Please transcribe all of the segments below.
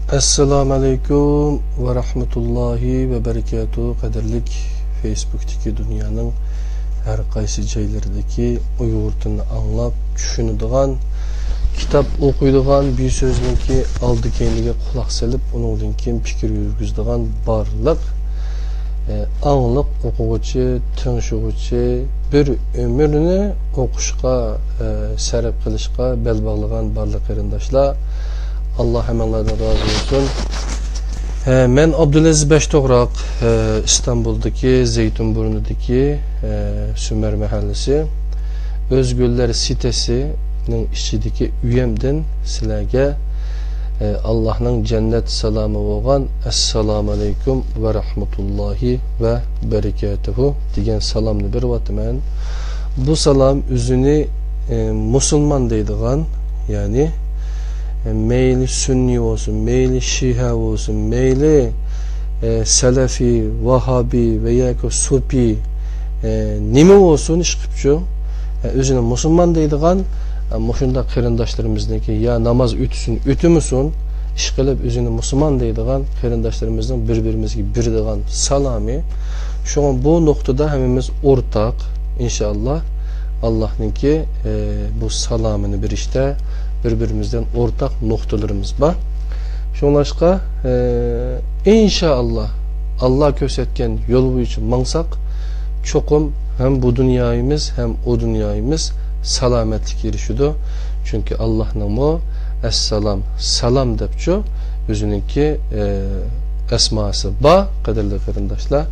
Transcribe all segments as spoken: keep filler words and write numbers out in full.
ئەسسالامۇ ئەلەيكۇم ۋە رەھمەتۇللاھى ۋە بەرىكاتۇھ. قەدىرلىك فېيسبۇكتىكى دۇنيانىڭ ھەر قايسى جايلىرىدىكى ئۇيغۇر تىلىنى ئاڭلاپ چۈشىنىدىغان، كىتاب ئوقۇيدىغان، بىر سۆزنىڭكى ئالدى كەينىگە قۇلاق سېلىپ، ئۇنىڭدىن كېيىن پىكىر يۈرگۈزىدىغان بارلىق، ئە، ئاڭلىق ئوقۇغۇچى، تىڭشىغۇچى، بىر ئۆمۈرنى ئوقۇشقا، ئە، سەرپ قىلىشقا بەل باغلىغان بارلىق قېرىنداشلار، ئاللا ھەممىڭلاردىن رازى بولسۇن. ئە، مەن ئابدۇلئەزىز بەشتوغراق، ئە، ئىستانبۇلدىكى زەيتۇن بۇرنىدىكى، ئە، سۈمەر مەھەللىسى، ئۆزگۈللەر سىتىسىنىڭ ئىچىدىكى ئۆيەمدىن سىلەرگە، ئە، ئاللانىڭ جەننەت سالامى بولغان ئەسسالامۇ ئەلەيكۇم ۋە رەھمەتۇللاھى ۋە بەرىكاتۇھۇ دېگەن سالامنى بېرىۋاتىمەن. بۇ سالام ئۆزىنى، ئە، مۇسۇلمان دەيدىغان، يەنى، ئە، مەيلى سۈننىي بولسۇن، مەيلى شىئە بولسۇن، مەيلى، ئە، سەلەفىي، ۋاھابىي ۋە ياكى سۇپىي، ئە، نېمە بولسۇن، ئىشقىپچۇ، ئە، ئۆزىنى مۇسۇلمان دەيدىغان، ئە، مۇشۇنداق قېرىنداشلىرىمىزنىڭكى يا ناماز ئۆتسۇن، ئۆتمىسۇن، ئىشقىلىپ ئۆزىنى مۇسۇلمان دەيدىغان قېرىنداشلىرىمىزنىڭ بىر-بىرىمىزگە بېرىدىغان سالامى. شۇڭا بۇ نۇقتىدا ھەممىمىز ئورتاق، ئىنشائاللا، ئاللانىڭكى، ئە، بۇ سالامىنى بېرىشتە بىر-بىرىمىزدىن ئورتاق نۇقتىلىرىمىز بار. شۇڭلاشقا، ئە، ئىنشائاللا، ئاللا كۆرسەتكەن يول بويىچە ماڭساق، چوقۇم ھەم بۇ دۇنيايىمىز، ھەم ئۇ دۇنيايىمىز سالامەتلىككە ئېرىشىدۇ. چۈنكى ئاللانىڭمۇ ئەسسالام، سالام دەپچۇ، ئۆزىنىڭكى، ئە، ئەسماسى بار، قەدىرلىك قېرىنداشلار.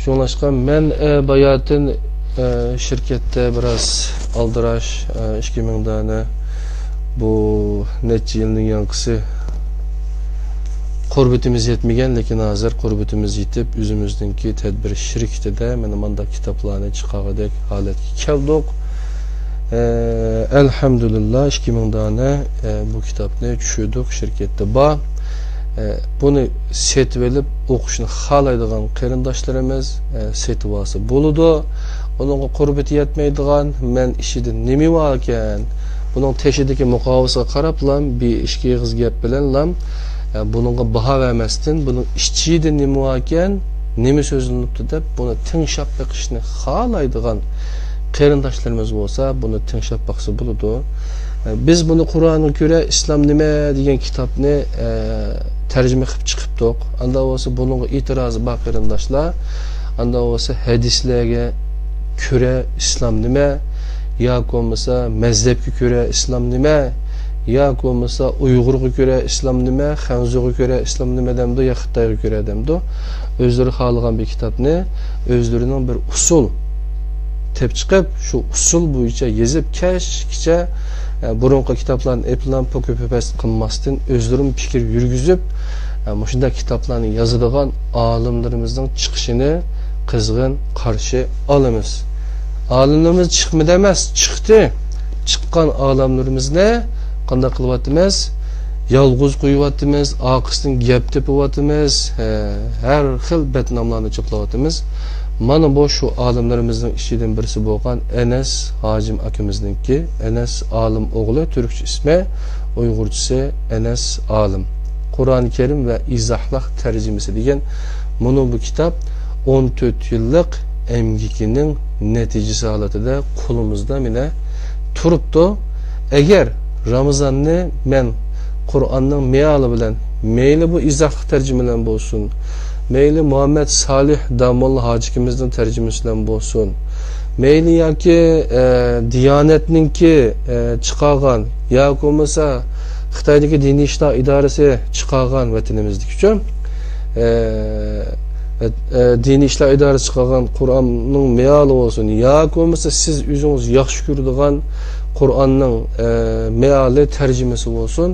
شۇڭلاشقا مەن، ئە، باياتىن، ئە، شىركەتتە بىراز ئالدىراش، ئە، ئىككى مىڭ دانە بۇ نەچچە يىلنىڭ ياڭقىسى قۇربىتىمىز يەتمىگەن، لېكىن ھازىر قۇربىتىمىز يېتىپ، ئۆزىمىزنىڭكى تەدبىر شىركىتىدە مانا مانداق كىتابلارنى چىقارغۇدەك ھالەتكە كەلدۇق. ئە، ئەلھەمدۇلىللا، ئىككى مىڭ دانە، ئە، بۇ كىتابنى چۈشۈردۇق، شىركەتتە بار. ئە، بۇنى سېتىۋېلىپ ئوقۇشنى خالايدىغان قېرىنداشلىرىمىز، ئە، سېتىۋالسا بولىدۇ. ئۇنىڭغا قۇربىتى يەتمەيدىغان، مەن ئىچىدە نېمە باركەن، بۇنىڭ تېشىدىكى مۇقاۋىسىگە قاراپلا، بىر ئىككى ئېغىز گەپ بىلەنلا، ئە، بۇنىڭغا باھا بەرمەستىن، بۇنىڭ ئىچىدە نېمە باركەن، نېمە سۆزلىنىپتۇ دەپ، بۇنى تىڭشاپ بېقىشنى خالايدىغان قېرىنداشلىرىمىز بولسا، بۇنى تىڭشاپ باقسا بولىدۇ. ئە، بىز بۇنى قۇرئانغا كۆرە ئىسلام نېمە دېگەن كىتابنى، ئە، تەرجىمە قىلىپ چىقىپتۇق. ئاندا بولسا بۇنىڭغا ئېتىرازى بار قېرىنداشلار. ئاندا بولسا ھەدىسلەرگە كۆرە ئىسلام نېمە؟ ياكى بولمىسا مەزھەپكە كۆرە ئىسلام نېمە؟ ياكى بولمىسا ئۇيغۇرغا كۆرە ئىسلام نېمە؟ خەنزۇغا كۆرە ئىسلام نېمە دەمدۇ يا خىتايغا كۆرە دەمدۇ؟ ئۆزلىرى خالىغان بىر كىتابنى ئۆزلىرىنىڭ بىر ئۇسۇل تېپىپ چىقىپ، شۇ ئۇسۇل بويىچە يېزىپ، كەچكىچە، ئە، بۇرۇنقى كىتابلارنى ئېپلام پوكۇ پۆپەس قىلماستىن، ئۆزلىرىمۇ پىكىر يۈرگۈزۈپ، ئە، مۇشۇنداق كىتابلارنى يازىدىغان ئالىملىرىمىزنىڭ چىقىشىنى قىزغىن قارشى ئالىمىز. ئالىملىرىمىز چىقمىدى ئەمەس، چىقتى. چىققان ئالىملىرىمىزنى قانداق قىلىۋاتىمىز؟ يالغۇز قويۇۋاتىمىز، ئارقىسىدىن گەپ تېپىۋاتىمىز، ھە، ھەر خىل بەتناملارنى چاپلاۋاتىمىز. مانا بۇ شۇ ئالىملىرىمىزنىڭ ئىچىدىن بىرسى بولغان ئەنەس ھاجىم ئاكىمىزنىڭكى، ئەنەس ئالىم ئوغلى، تۈركچە ئىسمى، ئۇيغۇرچىسى ئەنەس ئالىم. قۇرئان كەرىم ۋە ئىزاھلىق تەرجىمىسى دېگەن مانا بۇ كىتاب ئون تۆت يىللىق ئەمگىكىنىڭ نەتىجىسى ھالىتىدە قولىمىزدا مانا تۇرۇپتۇ. ئەگەر رامىزاننى مەن قۇرئاننىڭ مېئالى بىلەن، مەيلى بۇ ئىزاھلىق تەرجىمە بىلەن بولسۇن، مەيلى مۇھەممەد سالىھ داموللا ھاجىكىمىزنىڭ تەرجىمىسى بىلەن بولسۇن، مەيلى ياكى، ئە، دىيانەتنىڭكى، ئە، چىقارغان ياكى بولمىسا خىتايدىكى دىنىي ئىشلار ئىدارىسى چىقارغان ۋەتىنىمىزدىكىچۇ، ئە، ئە، ئە، دىنىي ئىشلار ئىدارىسى چىقارغان قۇرئاننىڭ مېئالى بولسۇن ياكى بولمىسا سىز ئۆزىڭىز ياخشى كۆرىدىغان قۇرئاننىڭ، ئە، مېئالى تەرجىمىسى بولسۇن.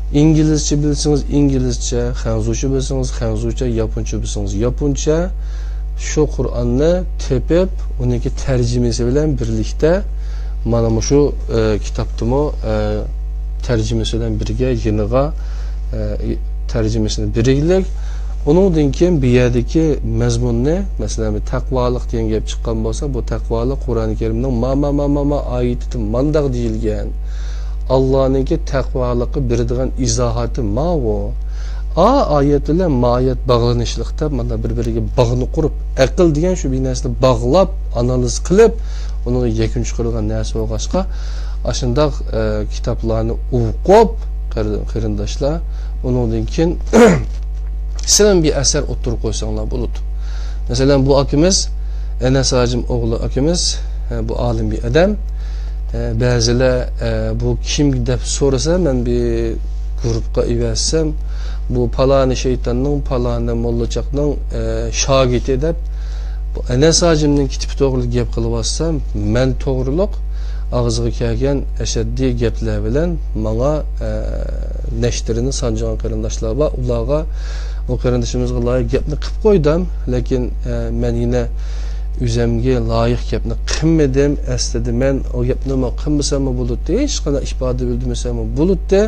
ئىنگلىزچە بىلسىڭىز ئىنگلىزچە، خەنزۇچە بىلسىڭىز خەنزۇچە، ياپونچە بىلسىڭىز ياپونچە. شۇ قۇرئاننى تېپىپ، ئۇنىڭكى تەرجىمىسى بىلەن بىرلىكتە مانا مۇشۇ، ئە، كىتابتىمۇ، ئە، تەرجىمىسى بىلەن بىرگە يېنىغا، ئە، تەرجىمىسىنى بېرىگلىك. ئۇنىڭدىن كېيىن بۇ يەردىكى مەزمۇننى، مەسىلەن، بىر تەقۋالىق دېگەن گەپ چىققان بولسا، بۇ تەقۋالىق قۇرئانى كەرىمنىڭ ما، ما، ما، ما، ما ئايىتىدە مانداق دېيىلگەن. ئاللانىڭكى تەقۋالىققا بېرىدىغان ئىزاھاتى ماۋۇ. ئا ئايەت بىلەن ما ئايەت باغلىنىشلىق دەپ، مانا بىر-بىرىگە باغنى قۇرۇپ، ئەقىل دېگەن شۇ بىر نەرسىنى باغلاپ، ئانالىز قىلىپ، ئۇنىڭدىن يەكۈن چىقىرىدىغان نەرسە بولغاچقا، ئاشۇنداق، ئە، كىتابلارنى ئوقۇپ، قېرى-، قېرىنداشلار، ئۇنىڭدىن كېيىن سىلەرمۇ بىر ئەسەر ئوتتۇرىغا قويساڭلار بولىدۇ. مەسىلەن، بۇ ئاكىمىز، ئەنەس ھاجىم ئوغلى ئاكىمىز، ئە، بۇ ئالىم بىر ئادەم. ئە، بەزىلەر، ئە، بۇ كىم دەپ سورىسا، مەن بىر گۇرۇپقا ئېۋەتسەم، بۇ پالانى شەيتاننىڭ، پالانى موللاچاقنىڭ، ئە، شاگىرتى دەپ، بۇ ئەنەس ھاجىمنىڭ كىتابى توغرىلىق گەپ قىلىۋاتسام، مەن توغرۇلۇق ئاغزىغا كەلگەن ئەشەددىي گەپلەر بىلەن ماڭا، ئە، نەشتىرىنى سانجىغان قېرىنداشلار بار. ئۇلارغا، ئۇ قېرىندىشىمىزغا لايىق گەپنى قىلىپ قويدۇم، لېكىن، ئە، مەن يەنە ئۆزۈمگە لايىق گەپنى قىلمىدىم. ئەسلىدە مەن ئۇ گەپنىمۇ قىلمىساممۇ بولاتتى، ھېچقانداق ئىپادە بىلدۈرمىسەممۇ بولاتتى.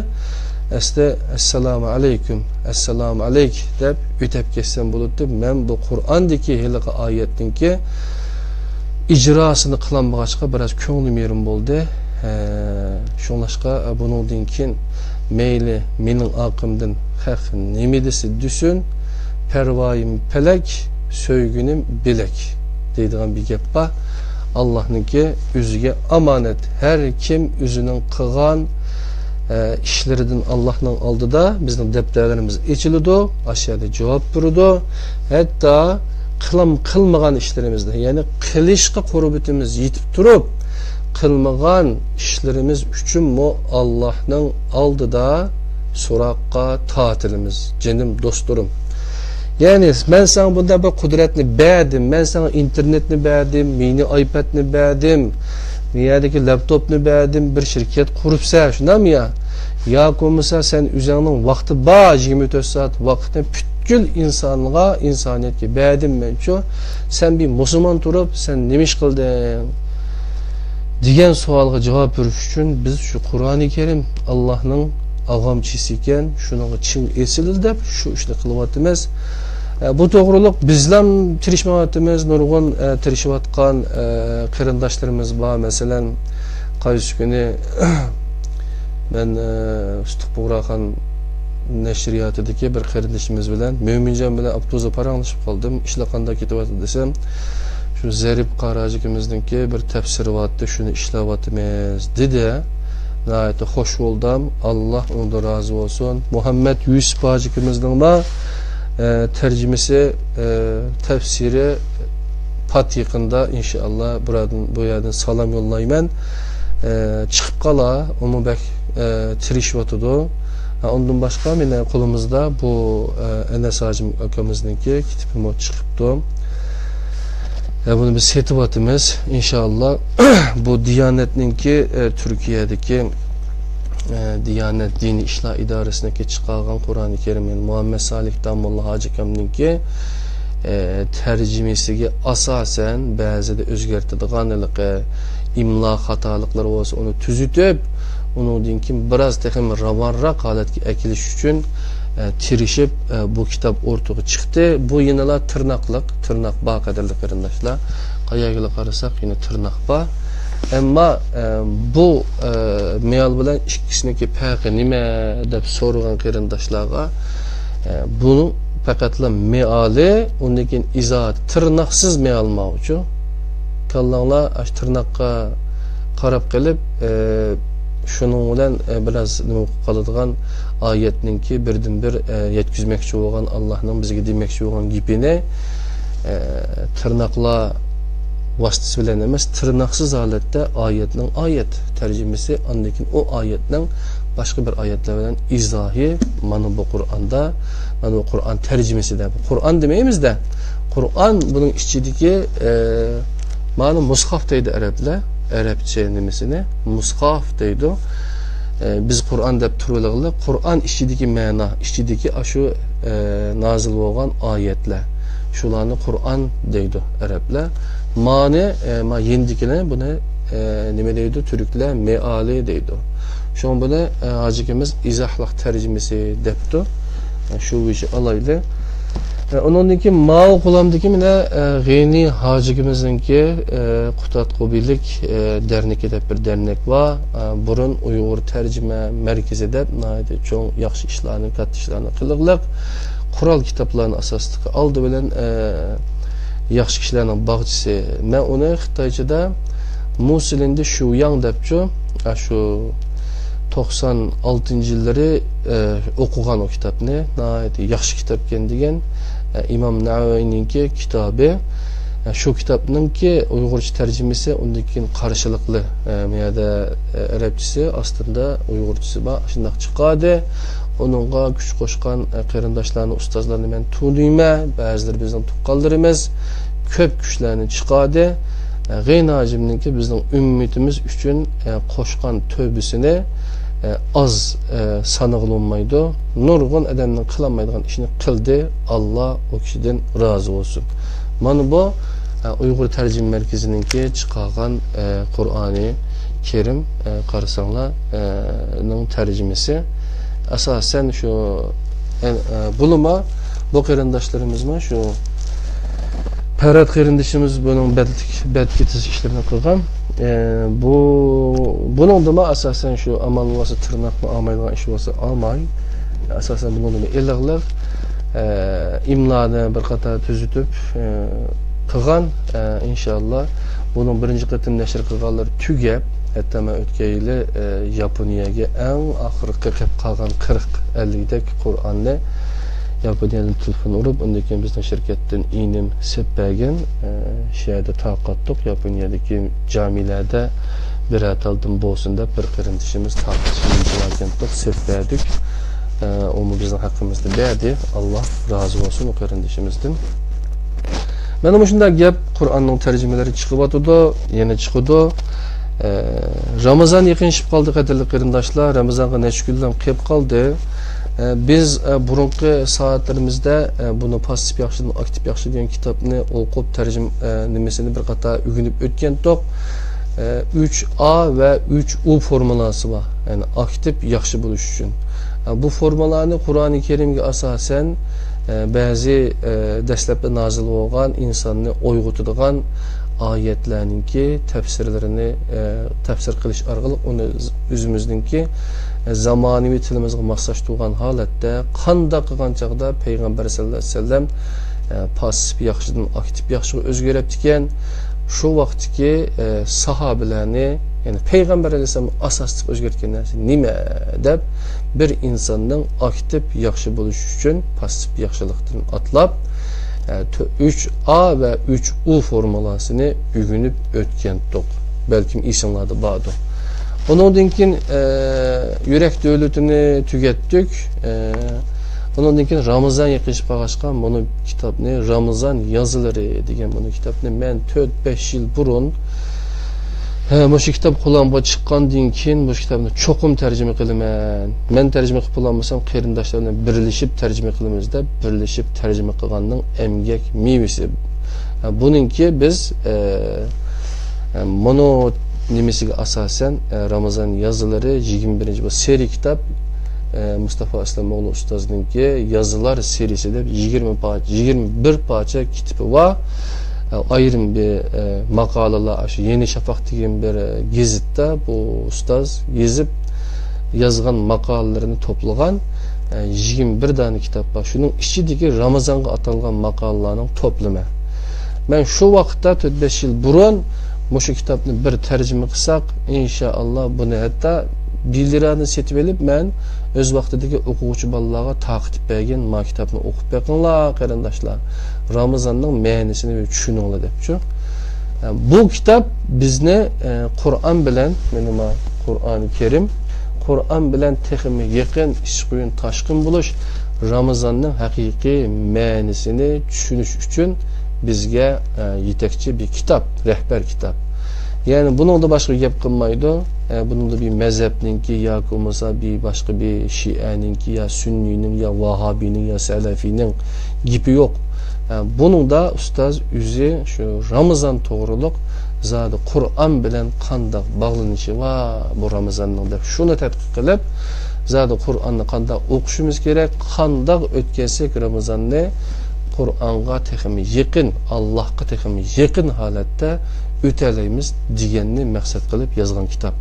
ئەسلى، ئەسسالامۇ ئەلەيكۇم، ئەسسالامۇ ئەلەيك دەپ ئۆتەپ كەتسەم بولاتتى. مەن بۇ قۇرئاندىكى ھېلىقى ئايەتنىڭكى ئىجراسىنى قىلالمىغاچقا بىراز كۆڭلۈم يېرىم بولدى. ھە، شۇڭلاشقا، بۇنىڭدىن كېيىن مەيلى مېنىڭ ئارقامدىن خەق نېمە دېسە دېسۇن، پەرۋايىم پەلەك، سۆيگۈنۈم بىلەك دەيدىغان بىر گەپ بار. ئاللاھنىڭكى ئۆزىگە ئامانەت. ھەر كىم ئۆزىنىڭ قىلغان، ئە، ئىشلىرىدىن ئاللاھنىڭ ئالدىدا بىزنىڭ دەپتەرلىرىمىز ئېچىلىدۇ، ئاشۇ يەردە جاۋاب بېرىدۇ. ھەتتا قىلام-، قىلمىغان ئىشلىرىمىزنى، يەنى قىلىشقا قۇربىتىمىز يېتىپ تۇرۇپ، قىلمىغان ئىشلىرىمىز ئۈچۈنمۇ ئاللاھنىڭ ئالدىدا سوراققا تارتىلىمىز، جېنىم دوستلىرىم. يەنى، مەن ساڭا بۇنداق بىر قۇدرەتنى بەردىم، مەن ساڭا ئىنتېرنېتنى بەردىم، مىنى ئايپەدنى بەردىم، بۇ يەردىكى لاپتوپنى بەردىم، بىر شىركەت قۇرۇپسەن، شۇنداقمۇ يا؟ ياكى بولمىسا سەن ئۆزۈڭنىڭ ۋاقتى بار، يىگىرمە تۆت سائەت ۋاقىتنى پۈتكۈل ئىنسانغا، ئىنسانىيەتكە بەردىم مەنچۇ، سەن بىر مۇسۇلمان تۇرۇپ، سەن نېمە ئىش قىلدىڭ؟ دېگەن سوئالغا جاۋاب بېرىش ئۈچۈن بىز شۇ قۇرئانى كەرىم ئاللاھنىڭ ئاغامچىسى ئىكەن، شۇنىڭغا چىڭ ئېسىلىدۇ دەپ شۇ ئىشنى قىلىۋاتىمىز. ئە، بۇ توغرۇلۇق بىزلام تىرىشمايۋاتىمىز، نۇرغۇن، ئە، تىرىشىۋاتقان، ئە، قېرىنداشلىرىمىز بار. مەسىلەن، قايسى كۈنى مەن، ئە، ئۇستىخ بۇغراخان نەشرىياتىدىكى بىر قېرىندىشىمىز بىلەن، مۆمىنجان بىلەن ئاپتوبۇسدا پاراڭلىشىپ قالدىم. ئىشلار قانداق كېتىۋاتىدۇ دېسەم، شۇ زەرىپ قاراجىكىمىزنىڭكى بىر تەپسىرى بارتتى، شۇنى ئىشلەۋاتىمىز دېدى. ناھايىتى خوش بولدۇم. ئاللا ئۇنىڭدىن رازى بولسۇن. مۇھەممەد يۈسۈپ ھاجىكىمىزنىڭمۇ، ئە، تەرجىمىسى، ئە، تەپسىرى پات يېقىندا، ئىنشائاللا، بۇ يەردىن، بۇ يەردىن سالام يوللايمەن. ئە، چىقىپ قالا، ئۇمۇ بەك، ئە، تىرىشىۋاتىدۇ. ھە، ئۇندىن باشقا، مانا قولىمىزدا بۇ، ئە، ئەنەس ھاجىم ئاكىمىزنىڭكى كىتابىمۇ چىقىپتۇ. ھە، بۇنى بىز سېتىۋاتىمىز، ئىنشائاللا. بۇ دىيانەتنىڭكى، ئە، تۈركىيەدىكى، ئە، دىيانەت دىنىي ئىشلار ئىدارىسىنىڭكى چىقارغان قۇرئانى كەرىم، يەنى مۇھەممەد سالىھ داموللا ھاجى ئاكامنىڭكى، ئە، تەرجىمىسىگە ئاساسەن، بەزىدە ئۆزگەرتىدىغان ھېلىقى ئىملا خاتالىقلىرى بولسا، ئۇنى تۈزىتىپ، ئۇنىڭدىن كېيىن بىراز تېخىمۇ راۋانراق ھالەتكە ئەكېلىش ئۈچۈن، ئە، تىرىشىپ، ئە، بۇ كىتاب ئوتتۇرىغا چىقتى. بۇ يەنىلا تىرناقلىق، تىرناق بار، قەدىرلىك قېرىنداشلار. قەيەرگىلا قارىساق، يەنە تىرناق بار. ئەمما، ئە، بۇ، ئە، مېئال بىلەن ئىككىسىنىڭكى پەرقى نېمە دەپ سورىغان قېرىنداشلارغا، ئە، بۇنىڭ پەقەتلا مېئالى، ئۇندىن كېيىن ئىزاھاتى، تىرناقسىز مېئال ماۋۇچۇ. كاللاڭلار ئاشۇ تىرناققا قاراپ قېلىپ، ئە، شۇنىڭ بىلەن، ئە، بىراز نېمە بولۇپ قالىدىغان ئايەتنىڭكى بىردىنبىر، ئە، يەتكۈزمەكچى بولغان، ئاللانىڭ بىزگە دېمەكچى بولغان گېپىنى، ئە، تىرناقلار ۋاسىتىسى بىلەن ئەمەس، تىرناقسىز ھالەتتە ئايەتنىڭ ئايەت تەرجىمىسى، ئاندىن كېيىن ئۇ ئايەتنىڭ باشقا بىر ئايەتلەر بىلەن ئىزاھى، مانا بۇ قۇرئاندا، مانا بۇ قۇرئان تەرجىمىسىدە. قۇرئان دېمەيمىز-دە، قۇرئان بۇنىڭ ئىچىدىكى، ئە، مانا مۇسخاف دەيدۇ ئەرەبلەر، ئەرەبچە نېمىسىنى، مۇسخاف دەيدۇ. ئە، بىز قۇرئان دەپ تۇرۇۋېلىغىلى، قۇرئان ئىچىدىكى مەنا، ئىچىدىكى ئاشۇ، ئە، نازىل بولغان ئايەتلەر. شۇلارنى قۇرئان دەيدۇ ئەرەبلەر. مانى، ئە، ما يېنىدىكىلەر بۇنى، ئە، نېمە دەيدۇ؟ تۈركلەر مېئالى دەيدۇ. شۇڭا بۇنى، ئە، ھاجىكىمىز ئىزاھلىق تەرجىمىسى دەپتۇ. ئە، شۇ بويىچە ئالايلى. ئۇنىڭدىن كېيىن ماۋۇ قولۇمدىكى مانا، ئە، غېنى ھاجىمىزنىڭكى، ئە، قۇتادغۇ بىرلىك، ئە، دەرنىكى دەپ بىر دەرنەك بار. ئە، بۇرۇن ئۇيغۇر تەرجىمە مەركىزى دەپ ناھايىتى چوڭ ياخشى ئىشلارنى، كاتتا ئىشلارنى قىلىقلىق. قورال كىتابلارنى ئاساسلىقى ئالدى بىلەن، ئە، ياخشى كىشىلەرنىڭ باغچىسى. مەن ئۇنى خىتايچىدا مۇسىلىندى شۇياڭ دەپچۇ، ئاشۇ توقسان ئالتىنچى يىللىرى، ئە، ئوقۇغان ئۇ كىتابنى. ناھايىتى ياخشى كىتابكەن دېگەن، ئە، ئىمام نەۋەۋىنىڭكى كىتابى. ئە، شۇ كىتابنىڭكى ئۇيغۇرچە تەرجىمىسى، ئۇندىن كېيىن قارشىلىقلى، ئە، بۇ يەردە، ئە، ئەرەبچىسى ئاستىدا ئۇيغۇرچىسى بار، شۇنداق چىقاردى. ئۇنىڭغا كۈچ قوشقان، ئە، قېرىنداشلارنى، ئۇستازلارنى مەن تونۇيمەن. بەزىلىرى بىزنىڭ تۇغقانلىرىمىز. كۆپ كۈچلەرنى چىقاردى. ئە، غېنى ھاجىمنىڭكى بىزنىڭ ئۈممىتىمىز ئۈچۈن، ئە، قوشقان تۆھپىسىنى، ئە، ئاز، ئە، سانىغىلى بولمايدۇ. نۇرغۇن ئادەمنىڭ قىلالمايدىغان ئىشنى قىلدى. ئاللا ئۇ كىشىدىن رازى بولسۇن. مانا بۇ، ئە، ئۇيغۇر تەرجىمە مەركىزىنىڭكى چىقارغان، ئە، قۇرئانى كەرىم، ئە، قارىساڭلار، ئە، نىڭ تەرجىمىسى. ئاساسەن شۇ، ئە، ئە، بۇلىما، بۇ قېرىنداشلىرىمىزمۇ شۇ پەرھات قېرىندىشىمىز بۇنىڭ بەتلىك، بەتكە تىزىش ئىشلىرىنى قىلغان. ئە، بۇ، بۇنىڭدىمۇ ئاساسەن شۇ ئامال بولسا تىرناقنى ئالمايدىغان ئىش بولسا ئالماي. ئاساسەن بۇنىڭدىمۇ ئىللىقلىق، ئە، ئىملانى بىر قاتار تۈزىتىپ، ئە، قىلغان. ئە، ئىنشاللا بۇنىڭ بىرىنچى قېتىم نەشر قىلغانلىرى تۈگەپ، ھەتتا مەن ئۆتكەن يىلى، ئە، ياپونىيەگە ئەڭ ئاخىرقى قېلىپ قالغان قىرىق ئەللىكدەك قۇرئاننى ياپونىيەدىن تېلېفون ئۇرۇپ، ئۇندىن كېيىن بىزنىڭ شىركەتتىن ئىنىم سېلىپ بەرگەن. ئە، شۇ يەردە تارقاتتۇق. ياپونىيەدىكى جامىلەردە بىرەر تالدىن بولسۇن دەپ بىر قېرىندىشىمىز تارقىتىشنى ئىمزالاپ كەلدۇق، سېلىپ بەردۇق. ئە، ئۇمۇ بىزنىڭ ھەققىمىزنى بەردى. ئاللا رازى بولسۇن ئۇ قېرىندىشىمىزدىن. مانا مۇشۇنداق گەپ، قۇرئاننىڭ تەرجىمىلىرى چىقىۋاتىدۇ، يەنە چىقىدۇ. ئە، رامىزان يېقىنلىشىپ قالدى، قەدىرلىك قېرىنداشلار. رامىزانغا نەچچە كۈنلا قېلىپ قالدى. ئە، بىز، ئە، بۇرۇنقى سائەتلىرىمىزدە، ئە، بۇنى پاسسىپ ياخشىدىن ئاكتىپ ياخشى دېگەن كىتابنى ئوقۇپ، تەرجىمە، ئە، نېمىسىنى بىر قاتار ئۆگىنىپ ئۆتكەنتۇق. ئە، ئۈچ ئا ۋە ئۈچ ئۇ فورمۇلاسى بار. يەنى ئاكتىپ ياخشى بولۇش ئۈچۈن. ئە، بۇ فورمۇلانى قۇرئانى كەرىمگە ئاساسەن، ئە، بەزى، ئە، دەسلەپتە نازىل بولغان ئىنساننى ئويغىتىدىغان ئايەتلەرنىڭكى تەپسىرلىرىنى، ئە، تەپسىر قىلىش ئارقىلىق ئۇنى ئۆزىمىزنىڭكى، ئە، زامانىۋى تىلىمىزغا ماسلاشتۇرغان ھالەتتە قانداق قىلغان چاغدا پەيغەمبەر سەللەللاھۇ ئەلەيھى ۋەسەللەم، ئە، پاسسىپ ياخشىدىن ئاكتىپ ياخشىغا ئۆزگىرەپتىكەن. شۇ ۋاقىتتىكى، ئە، ساھابىلەرنى، يەنى پەيغەمبەر ئەلەيھىسسالامنى ئاساس تۇتۇپ ئۆزگەرتكەن نەرسە نېمە دەپ، بىر ئىنساننىڭ ئاكتىپ ياخشى بولۇشى ئۈچۈن پاسسىپ ياخشىلىقتىن ئاتلاپ، ئە، تۆ-، ئۈچ ئا ۋە ئۈچ ئۇ فورمۇلاسىنى ئۆگىنىپ ئۆتكەنتۇق. بەلكىم ئېسىڭلاردا باردۇ. ئۇنىڭدىن كېيىن، ئە، يۈرەك دۆلىتىنى تۈگەتتۇق. ئە، ئۇنىڭدىن كېيىن رامىزان يېقىنلىشىپ قالغاچقا، مۇنۇ كىتابنى، رامىزان يازىلىرى دېگەن مۇنۇ كىتابنى مەن تۆت، بەش يىل بۇرۇن، ھە، مۇشۇ كىتاب قولۇمغا چىققاندىن كېيىن مۇشۇ كىتابنى چوقۇم تەرجىمە قىلىمەن. مەن تەرجىمە قىلىپ بولالمىسام، قېرىنداشلار بىلەن بىرلىشىپ تەرجىمە قىلىمىز دەپ، بىرلىشىپ تەرجىمە قىلغاننىڭ ئەمگەك مېۋىسى. ھە، بۇنىڭكى بىز، ئە، ئە، مۇنۇ نېمىسىگە ئاساسەن، ئە، رامىزان يازىلىرى يىگىرمە بىرىنچى، بۇ سېرىي كىتاب، ئە، مۇستافا ئىسلام ئوغلى ئۇستازنىڭكى يازىلار سېرىيىسى دەپ يىگىرمە پارچە، يىگىرمە بىر پارچە كىتابى بار. ئە، ئايرىم بىر، ئە، ماقالىلار، ئاشۇ يېڭى شەپەق دېگەن بىر، ئە، گېزىتتە بۇ ئۇستاز يېزىپ يازغان ماقالىلىرىنى توپلىغان، ئە، يىگىرمە بىر دانە كىتاب بار. شۇنىڭ ئىچىدىكى رامىزانغا ئاتالغان ماقالىلارنىڭ توپلىمى. مەن شۇ ۋاقىتتا تۆت، بەش يىل بۇرۇن مۇشۇ كىتابنى بىر تەرجىمە قىلساق، ئىنشائاللا، بۇنى ھەتتا بىللىرىنى سېتىپ ئېلىپ، مەن ئۆز ۋاقتىدىكى ئوقۇغۇچى بالىلارغا تارقىتىپ بەرگىن، ما كىتابنى ئوقۇپ بېقىڭلار، قېرىنداشلار، رامىزاننىڭ مەنىسىنى بىر چۈشىنىڭلار دەپچۇ. بۇ كىتاب بىزنى، ئە، قۇرئان بىلەن، مانا، قۇرئانى كەرىم، قۇرئان بىلەن تېخىمۇ يېقىن، ئىچ قويۇن تاشقىن بولۇش، رامىزاننىڭ ھەقىقىي مەنىسىنى چۈشىنىش ئۈچۈن بىزگە، ئە، يېتەكچى بىر كىتاب، رەھبەر كىتاب. يەنى بۇنىڭدا باشقا گەپ قىلمايدۇ. ئە، بۇنىڭدا بىر مەزھەپنىڭكى ياكى بولمىسا بىر باشقا بىر شىئەنىڭكى يا سۈننىينىڭ يا ۋاھابىينىڭ يا سەلەفىينىڭ گېپى يوق. ئە، بۇنىڭدا ئۇستاز ئۆزى شۇ رامىزان توغرۇلۇق زادى قۇرئان بىلەن قانداق باغلىنىشى بار بۇ رامىزاننىڭ دەپ شۇنى تەتقىق قىلىپ، زادى قۇرئاننى قانداق ئوقۇشىمىز كېرەك، قانداق ئۆتكەزسەك رامىزاننى، قۇرئانغا تېخىمۇ يېقىن، ئاللاھقا تېخىمۇ يېقىن ھالەتتە ئۆتەلەيمىز دېگەننى مەقسەت قىلىپ يازغان كىتاب.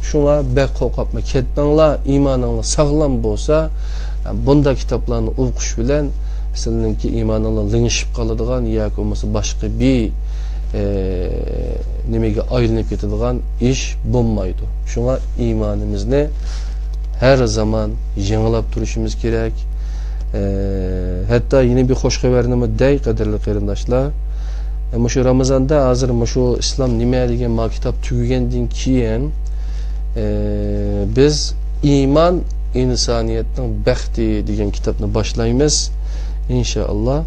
شۇڭا بەك قورقۇپمۇ كەتمەڭلار، ئىمانىڭلار ساغلام بولسا، بۇنداق كىتابلارنى ئوقۇش بىلەن سىلىنىڭكى ئىمانىڭلار لىڭشىپ قالىدىغان ياكى بولمىسا باشقا بىر، ئە، نېمىگە ئايلىنىپ كېتىدىغان ئىش بولمايدۇ. شۇڭا ئىمانىمىزنى ھەر زامان يېڭىلاپ تۇرۇشىمىز كېرەك. ئە، ھەتتا يەنە بىر خوش خەۋەرنىمۇ دەي، قەدىرلىك قېرىنداشلار. ئە، مۇشۇ رامىزاندا ھازىر مۇشۇ ئىسلام نېمە دېگەن ما كىتاب تۈگىگەندىن كېيىن، ئە، بىز ئىمان ئىنسانىيەتنىڭ بەختى دېگەن كىتابنى باشلايمىز، ئىنشائاللا.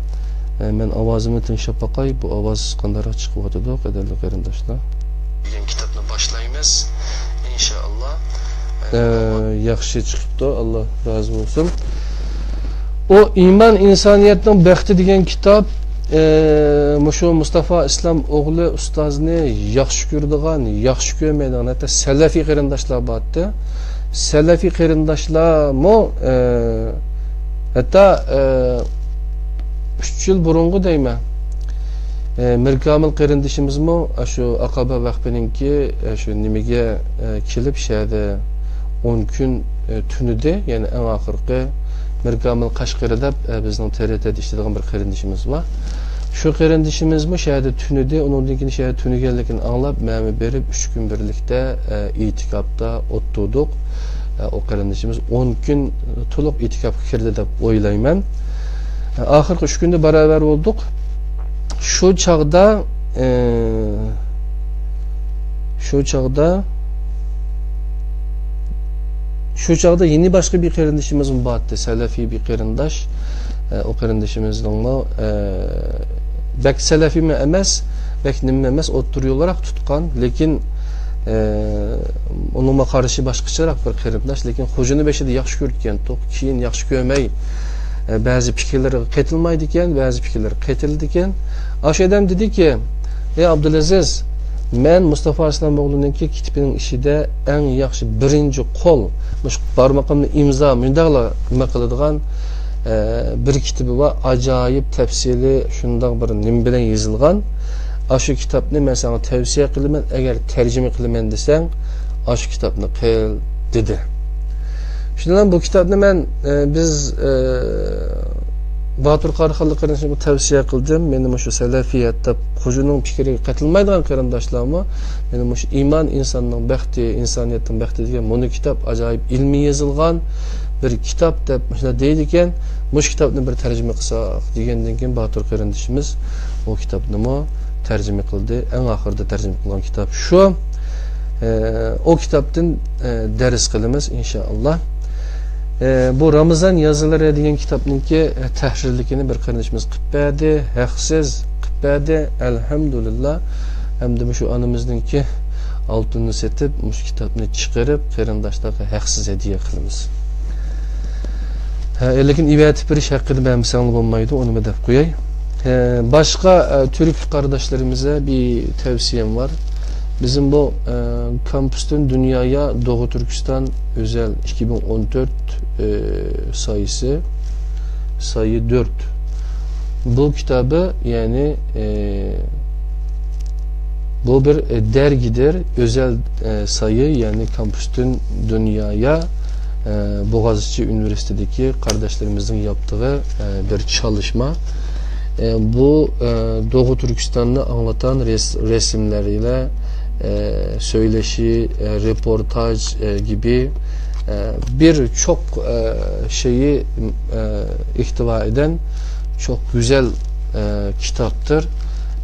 ئە، مەن ئاۋازىمنى تىڭشاپ باقاي، بۇ ئاۋاز قانداقراق چىقىۋاتىدۇ، قەدىرلىك قېرىنداشلار؟ دېگەن كىتابنى باشلايمىز، ئىنشائاللا. ئە، ياخشى چىقىپتۇ، ئاللا رازى بولسۇن. ئۇ ئىمان ئىنسانىيەتنىڭ بەختى دېگەن كىتاب، ئە، مۇشۇ مۇستافا ئىسلام ئوغلى ئۇستازنى ياخشى كۆرىدىغان، ياخشى كۆرمەيدىغان، ھەتتا سەلەفىي قېرىنداشلار بارتتى. سەلەفىي قېرىنداشلارمۇ، ئە، ھەتتا، ئە، ئۈچ يىل بۇرۇنقى دەيمەن، ئە، مىركامىل قېرىندىشىمىزمۇ ئاشۇ ئاقابە ۋەقپىنىڭكى، ئە، شۇ نېمىگە، ئە، كېلىپ، شۇ يەردە ئون كۈن، ئە، تۈنىدى. يەنى ئەڭ ئاخىرقى مىركامىل قەشقىرى دەپ، ئە، بىزنىڭ تىرىتىدە ئىشلەيدىغان بىر قېرىندىشىمىز بار. شۇ قېرىندىشىمىزمۇ شۇ يەردە تۈنىدى. ئۇنىڭدىن كېيىن شۇ يەردە تۈنىگەنلىكىنى ئاڭلاپ، مەنمۇ بېرىپ ئۈچ كۈن بىرلىكتە، ئە، ئېتىكاپتا ئولتۇردۇق. ئە، ئۇ قېرىندىشىمىز ئون كۈن تولۇق ئېتىكاپقا كىردى دەپ ئويلايمەن. ئە، ئاخىرقى ئۈچ كۈندە باراۋەر بولدۇق. شۇ چاغدا، ئە، شۇ چاغدا، شۇ چاغدا يەنە باشقا بىر قېرىندىشىمىزمۇ بارتتى، سەلەفىي بىر قېرىنداش. ئە، ئۇ قېرىندىشىمىزنىڭمۇ، ئە، بەك سەلەفىيمۇ ئەمەس، بەك نېمىمۇ ئەمەس، ئوتتۇرا يولراق تۇتقان، لېكىن، ئە، ئۇنىڭمۇ قارىشى باشقىچىراق بىر قېرىنداش، لېكىن خوجىنى بېشىدا ياخشى كۆرىدىكەنتۇق، كېيىن ياخشى كۆرمەي، ئە، بەزى پىكىرلىرىگە قېتىلمايدىكەن، بەزى پىكىرلىرىگە قېتىلىدىكەن. ئاشۇ ئادەم دېدىكى، ئەي ئابدۇلئەزىز، مەن مۇستافا ئىسلام ئوغلىنىڭكى كىتابىنىڭ ئىچىدە ئەڭ ياخشى بىرىنچى قول، مۇشۇ بارمىقىمنى ئىمزا، مۇنداقلا نېمە قىلىدىغان، ئە، بىر كىتابى بار، ئاجايىپ تەپسىلىي، شۇنداق بىر نېمە بىلەن يېزىلغان. ئاشۇ كىتابنى مەن ساڭا تەۋسىيە قىلىمەن، ئەگەر تەرجىمە قىلىمەن دېسەڭ، ئاشۇ كىتابنى قىل، دېدى. شۇنىڭ بىلەن بۇ كىتابنى مەن، ئە، بىز، ئە، باتۇر قاراخانلىق قېرىندىشىمغا تەۋسىيە قىلدىم. مېنى مۇشۇ سەلەفىيەت دەپ خوجىنىڭ پىكرىگە قېتىلمايدىغان قېرىنداشلارمۇ مېنى مۇشۇ ئىمان ئىنساننىڭ بەختى، ئىنسانىيەتنىڭ بەختى دېگەن مۇنۇ كىتاب ئاجايىپ ئىلمىي يېزىلغان بىر كىتاب دەپ مۇشۇنداق دەيدىكەن، مۇشۇ كىتابنى بىر تەرجىمە قىلساق دېگەندىن كېيىن باتۇر قېرىندىشىمىز ئۇ كىتابنىمۇ تەرجىمە قىلدى. ئەڭ ئاخىرىدا تەرجىمە قىلغان كىتاب شۇ. ئە، ئۇ كىتابتىن، ئە، دەرس قىلىمىز، ئىنشائاللا. ئە، بۇ رامىزان يازىلىرى دېگەن كىتابنىڭكى، ئە، تەھرىرلىكىنى بىر قېرىندىشىمىز قىلىپ بەردى، ھەقسىز قىلىپ بەردى، ئەلھەمدۇلىللا. ھەمدە مۇشۇ ئانىمىزنىڭكى ئالتۇنىنى سېتىپ، مۇشۇ كىتابنى چىقىرىپ، قېرىنداشلارغا ھەقسىز ھەدىيە قىلىمىز. ھە، لېكىن ئەۋەتىپ بېرىش ھەققىنى بەرمىسەڭلار بولمايدۇ، ئۇنىمۇ دەپ قوياي. ھە، باشقا، ئە، تۈرك قارداشلىرىمىزغا بىر تەۋسىيەم بار. بىزنىڭ بۇ، ئە، كامپۇستىن دۇنيايا دوغۇ تۈركىستان ئۆزەل ئىككى مىڭ ئون تۆت، ئە، سايىسى، سايى دۆرت. بۇ كىتابى، يەنى، ئە، بۇ بىر، ئە، دەرگىدىر، ئۆزەل، ئە، سايى، يەنى كامپۇستىن دۇنيايا، ئە، بوغازچى ئۇنىۋېرسىتېتىدىكى قارداشلىرىمىزنىڭ ياپتىغى، ئە، بىر چالىشما. ئە، بۇ، ئە، دوغۇ تۈركىستاننى ئاڭلاتان رەس-، رەسىملەر ئىلە، ئە، سۆيلەشى، ئە، رېپورتاژ، ئە، گىبى، ئە، بىر چوق، ئە، شېيى، ئە، ئىھتىۋا ئېدەن چوق گۈزەل، ئە، كىتابتىر.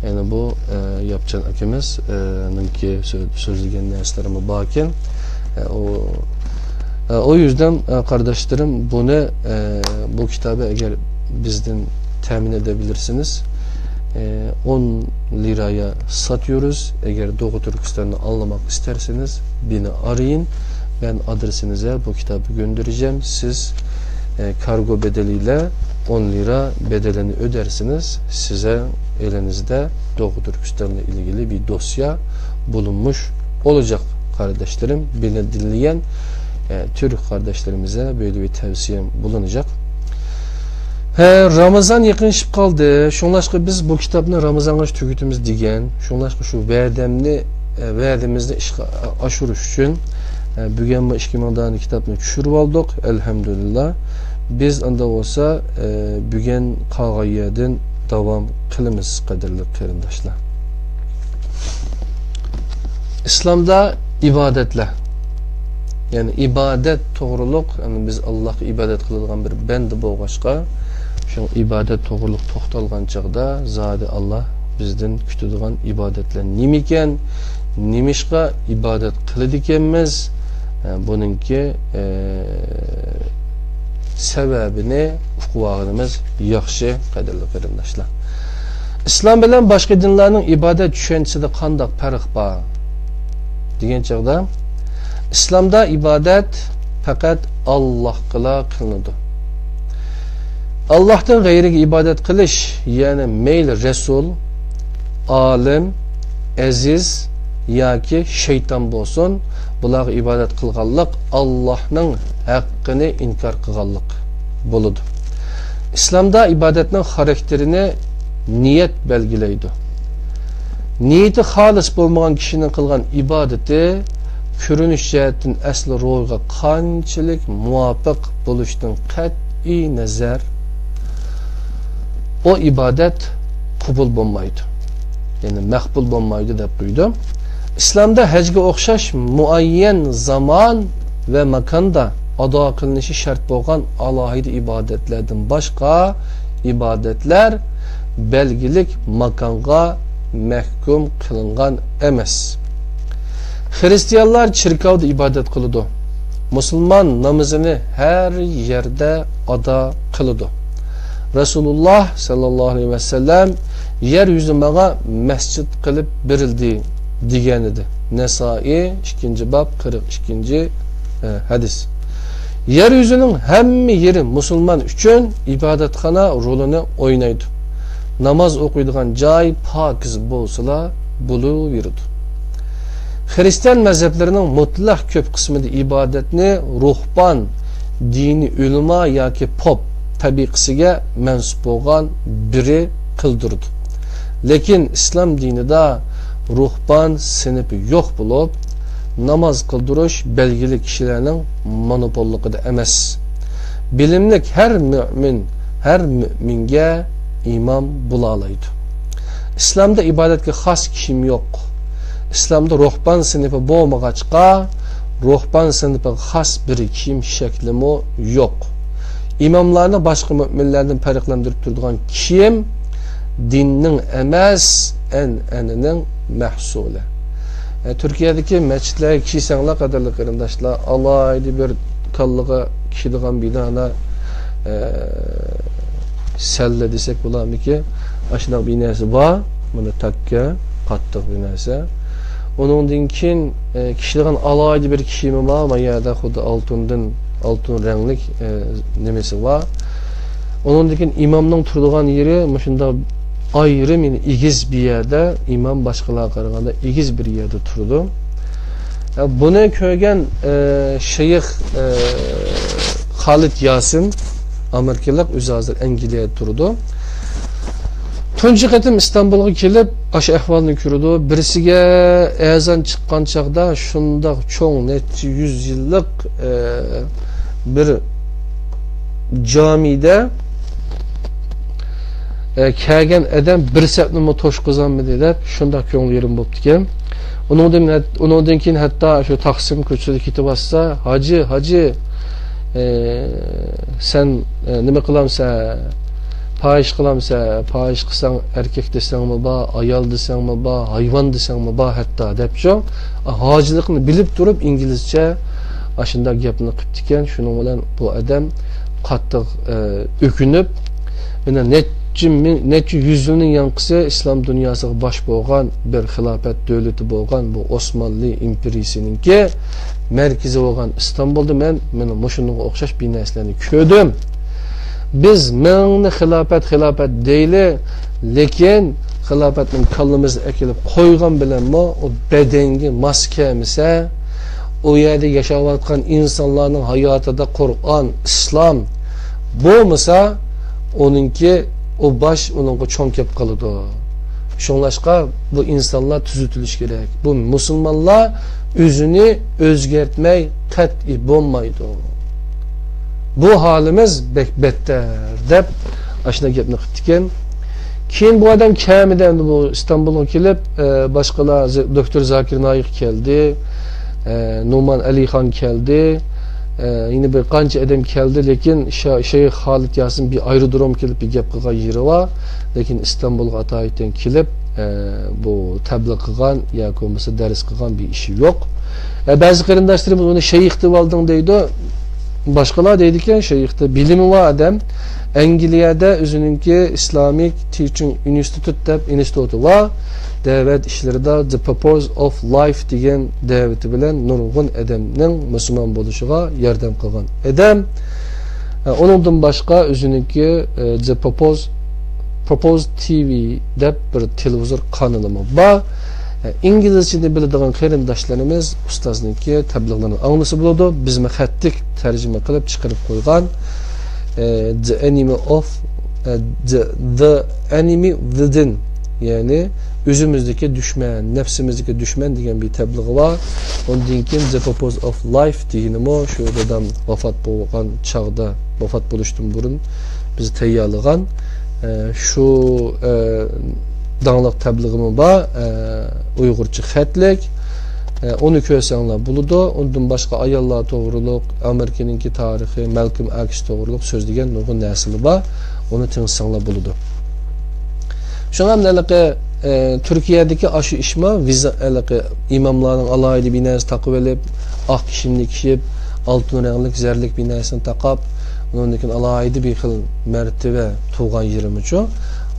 يەنى بۇ، ئە، ياپچان ئاكىمىز، ئە، نىڭكى سۆ-، سۆزلىگەن نەرسىلىرىمۇ باركەن. ئە، ئۇ، ئە، ئۇ يۈزدىن، ئە، قارداشلىرىم، بۇنى، ئە، بۇ كىتابى ئەگەر بىزدىن تەمىن ئېدىۋېرسىڭىز، ئە، ئون لىرايا ساتيورۇز. ئەگەر دوغۇ تۈركىستاننى ئاڭلىماق ئىستەرسىڭىز، بېنى ئارىيىن. مەن ئادرېسىڭىزگە بۇ كىتابنى گۆندۈرىجەم. سىز، ئە، كارگو بەدىلى ئىلە ئون لىرا بەدىلىنى ئۆدەرسىڭىز، سىزنىڭ ئېلىڭىزدە دوغۇ تۈركىستانغا ئىلگىلى بىر دوسيا بولۇنمۇش ئولىجاق قارداشلىرىم، بېنى دىنلىيەن، ئە، تۈرك قارداشلىرىمىزغا بۆيلە بىر تەۋسىيەم بولۇنىجاق. ھە، رامىزان يېقىنلىشىپ قالدى. شۇڭلاشقا بىز بۇ كىتابنى رامىزانغىچە تۈگىتىمىز دېگەن. شۇڭلاشقا شۇ ۋەدەمنى، ئە، ۋەدىمىزنى ئىشقا ئاشۇرۇش ئۈچۈن، ئە، بۈگۈن بۇ ئىككى مىڭ دانە كىتابنى چۈشۈرۈۋالدۇق، ئەلھەمدۇلىللا. بىز ئاندا بولسا، ئە، بۈگۈن قالغان يەردىن داۋام قىلىمىز، قەدىرلىك قېرىنداشلار. ئىسلامدا ئىبادەتلەر، يەنى ئىبادەت توغرۇلۇق، يەنى بىز ئاللاھقا ئىبادەت قىلىدىغان بىر بەندە بولغاچقا، شۇ ئىبادەت توغرۇلۇق توختالغان چاغدا، زادى ئاللاھ بىزدىن كۈتىدىغان ئىبادەتلەر نېمىكەن، نېمىشقا ئىبادەت قىلىدىكەنمىز، بۇنىڭكى، ئە، سەۋەبىنى ئۇقۇۋالغىنىمىز ياخشى، قەدىرلىك قېرىنداشلار. ئىسلام بىلەن باشقا دىنلارنىڭ ئىبادەت چۈشەنچىسىدە قانداق پەرق بار دېگەن چاغدا، ئىسلامدا ئىبادەت پەقەت ئاللاھقىلا قىلىنىدۇ. ئاللاھتىن غەيرىگە ئىبادەت قىلىش، يەنى مەيلى رەسۇل، ئالىم، ئەزىز ياكى شەيتان بولسۇن، بۇلارغا ئىبادەت قىلغانلىق ئاللاھنىڭ ھەققىنى ئىنكار قىلغانلىق بولىدۇ. ئىسلامدا ئىبادەتنىڭ خاراكتېرىنى نىيەت بەلگىلەيدۇ. نىيىتى خالىس بولمىغان كىشىنىڭ قىلغان ئىبادىتى كۆرۈنۈش جەھەتتىن ئەسلى روھىغا قانچىلىك مۇۋاپىق بولۇشىدىن قەتئىي نەزەر، ئۇ ئىبادەت قوبۇل بولمايدۇ. يەنى مەقبۇل بولمايدۇ دەپ قويىدۇ. ئىسلامدا ھەجگە ئوخشاش مۇئەييەن زامان ۋە ماكاندا ئادا قىلىنىشى شەرت بولغان ئالاھىدە ئىبادەتلەردىن باشقا ئىبادەتلەر بەلگىلىك ماكانغا مەھكۇم قىلىنغان ئەمەس. خىرىستىيانلار چېركاۋدا ئىبادەت قىلىدۇ. مۇسۇلمان نامىزىنى ھەر يەردە ئادا قىلىدۇ. رەسۇلۇللاھ سەللەللاھۇ ئەلەيھى ۋەسەللەم يەر يۈزى ماڭا مەسچىت قىلىپ بېرىلدى دېگەنىدى. نەسائىي، ئىككىنچى باب، قىرىق ئىككىنچى، ئە، ھەدىس. يەر يۈزىنىڭ ھەممە يېرى مۇسۇلمان ئۈچۈن ئىبادەتخانا رولىنى ئوينايدۇ. ناماز ئوقۇيدىغان جاي پاكىز بولسىلا بولۇۋېرىدۇ. خىرىستىيان مەزھەپلىرىنىڭ مۇتلەق كۆپ قىسمىدا ئىبادەتنى روھبان، دىنىي ئۆلىما ياكى پوپ تەبىقىسىگە مەنسۇپ بولغان بىرى قىلدۇرىدۇ. لېكىن ئىسلام دىنىدا روھبان سىنىپى يوق بولۇپ، ناماز قىلدۇرۇش بەلگىلىك كىشىلەرنىڭ مونوپوللۇقىدا ئەمەس. بىلىملىك ھەر مۆمىن ھەر مۆمىنگە ئىمام بولالايدۇ. ئىسلامدا ئىبادەتكە خاس كىيىم يوق. ئىسلامدا روھبان سىنىپى بولمىغاچقا، روھبان سىنىپىغا خاس بىر كىيىم شەكلىمۇ يوق. ئىماملارنى باشقا مۆمىنلەردىن پەرقلەندۈرۈپ تۇرىدىغان كىيىم دىننىڭ ئەمەس، ئەنئەنىنىڭ مەھسۇلى. ئە، تۈركىيەدىكى مەسچىتلەرگە كىرسەڭلار، قەدىرلىك قېرىنداشلار، ئالاھىدە بىر كاللىغا كىيىدىغان بىر دانە، ئە، سەللە دېسەك بولارمىكىن؟ ئاشۇنداق بىر نەرسە بار. مانا تەككە، قاتتىق بىر نەرسە. ئۇنىڭدىن كېيىن، ئە، كىيىدىغان ئالاھىدە بىر كىيىمى بار. ما يەردە خۇددى ئالتۇندىن، ئالتۇن رەڭلىك، ئە، نېمىسى بار. ئۇنىڭدىن كېيىن ئىمامنىڭ تۇرىدىغان يېرى مۇشۇنداق ئايرىم، يەنى ئېگىز بىر يەردە، ئىمام باشقىلارغا قارىغاندا ئېگىز بىر يەردە تۇرىدۇ. ئە، بۇنى كۆرگەن، ئە، شەيخ، ئە، خالىد ياسىن، ئامېرىكىلىق، ئۆزى ھازىر ئەنگلىيەدە تۇرىدۇ. تۇنجى قېتىم ئىستانبۇلغا كېلىپ، ئاشۇ ئەھۋالنى كۆرىدۇ. بىرسىگە ئەزان چىققان چاغدا شۇنداق چوڭ، نەچچە يۈز يىللىق، ئە، بىر جامىدە، ئە، كەلگەن ئادەم بىر سەپنىمۇ توشقۇزالمىدى دەپ، شۇنداق كۆڭلى يېرىم بوپتىكەن. ئۇنىڭدىن، ئۇنىڭدىن كېيىن ھەتتا شۇ تاقسىم كوچىسىدا كېتىۋاتسا، «ھاجى، ھاجى، ئە، سەن، ئە، نېمە قىلامسەن؟ پاھىش قىلامسەن؟ پاھىش قىلساڭ، ئەركەك دېسەڭمۇ بار، ئايال دېسەڭمۇ بار، ھايۋان دېسەڭمۇ بار ھەتتا» دەپچۇ، ھاجىلىقنى بىلىپ تۇرۇپ ئىنگلىزچە ئاشۇنداق گەپنى قىپتىكەن. شۇنىڭ بىلەن بۇ ئادەم قاتتىق، ئە، ئۆكۈنۈپ، مانا نەچچە مىڭ، نەچچە يۈز يىلنىڭ ياڭقىسى ئىسلام دۇنياسىغا باش بولغان بىر خىلاپەت دۆلىتى بولغان بۇ ئوسمانلى ئىمپېرىيىسىنىڭكى مەركىزى بولغان ئىستانبۇلدا مەن مانا مۇشۇنىڭغا ئوخشاش بىر نەرسىلەرنى كۆردۈم. بىز مىڭنى خىلاپەت، خىلاپەت دەيلى، لېكىن خىلاپەتنىڭ كاللىمىزنى ئەكېلىپ قويغان بىلەنمۇ ئۇ بەدەنگە ماس كەلمىسە، ئۇ يەردە ياشاۋاتقان ئىنسانلارنىڭ ھاياتىدا قۇرئان، ئىسلام بولمىسا، ئۇنىڭكى، ئۇ باش ئۇنىڭغا چوڭ كەپ قالىدۇ. شۇڭلاشقا بۇ ئىنسانلار تۈزىتىلىشى كېرەك. بۇ مۇسۇلمانلار ئۆزىنى ئۆزگەرتمەي قەتئىي بولمايدۇ. بۇ ھالىمىز بەك بەتتەر، دەپ ئاشۇنداق گەپنى قىپتىكەن. كېيىن بۇ ئادەم كەمىدە ئەمدى بۇ ئىستانبۇلغا كېلىپ، ئە، باشقىلار، ز-، دوكتور زاكىر نايىق كەلدى، ئە، نومان ئەلىخان كەلدى، ئە، يەنە بىر قانچە ئادەم كەلدى، لېكىن شا-، شەيخ خالىد ياسىن بىر ئايرودروم كېلىپ بىر گەپ قىلغان يېرى بار، لېكىن ئىستانبۇلغا ئاتايىتەن كېلىپ، ئە، بۇ تەبلىغ قىلغان ياكى بولمىسا دەرس قىلغان بىر ئىشى يوق. ئە، بەزى قېرىنداشلىرىمىز ئۇنى شەيخ دەپ ئالدىڭ دەيدۇ. باشقىلار دەيدىكەن، شەيخ دەپ، بىلىمى بار ئادەم. ئەنگلىيەدە ئۆزىنىڭكى ئىسلامىك تىچىڭ ئىنستىتۇت دەپ ئىنستىتۇتى بار. دەۋەت ئىشلىرىدا The Purpose of Life دېگەن دەۋىتى بىلەن نۇرغۇن ئادەمنىڭ مۇسۇلمان بولۇشىغا ياردەم قىلغان ئادەم. ئە، ئۇنىڭدىن باشقا ئۆزىنىڭكى، ئە، The Purpose، Purpose تى ۋى دەپ بىر تېلېۋىزور قانىلىمۇ بار. ئە، ئىنگلىزچىنى بىلىدىغان قېرىنداشلىرىمىز ئۇستازنىڭكى تەبلىغلىرىنى ئاڭلىسا بولىدۇ. بىزمۇ خەتلىك تەرجىمە قىلىپ چىقىرىپ قويغان، ئە، The Enemy of، ئە، The، The Enemy Within، يەنى ئۆزىمىزدىكى دۈشمەن، نەپسىمىزدىكى دۈشمەن دېگەن بىر تەبلىغى بار. ئۇندىن كېيىن The Purpose of Life دېگىنىمۇ شۇ دادام ۋاپات بولغان چاغدا، ۋاپات بولۇشتىن بۇرۇن بىز تەييارلىغان، ئە، شۇ، ئە، داڭلىق تەبلىغىمۇ بار، ئە، ئۇيغۇرچە خەتلىك. ئە، ئۇنى كۆرسەڭلار بولىدۇ. ئۇندىن باشقا ئاياللار توغرۇلۇق، ئامېرىكىنىڭكى تارىخى، مالكوم ئېكس توغرۇلۇق سۆزلىگەن نۇرغۇن نەرسىلەر بار. ئۇنى تىڭشىساڭلار بولىدۇ. شۇڭا مەن ھېلىقى، ئە، تۈركىيەدىكى ئاشۇ ئىشمۇ، ۋىزا، ھېلىقى ئىماملارنىڭ ئالاھىدە بىناسىنى تاقىۋېلىپ، ئاق كىيىمنى كىيىپ، ئالتۇن رەڭلىك، زەرلىك بىناسىنى تاقاپ، ئۇنىڭدىن كېيىن ئالاھىدە بىر خىل مەرتىۋە تۇغان يېرىمىچۇ،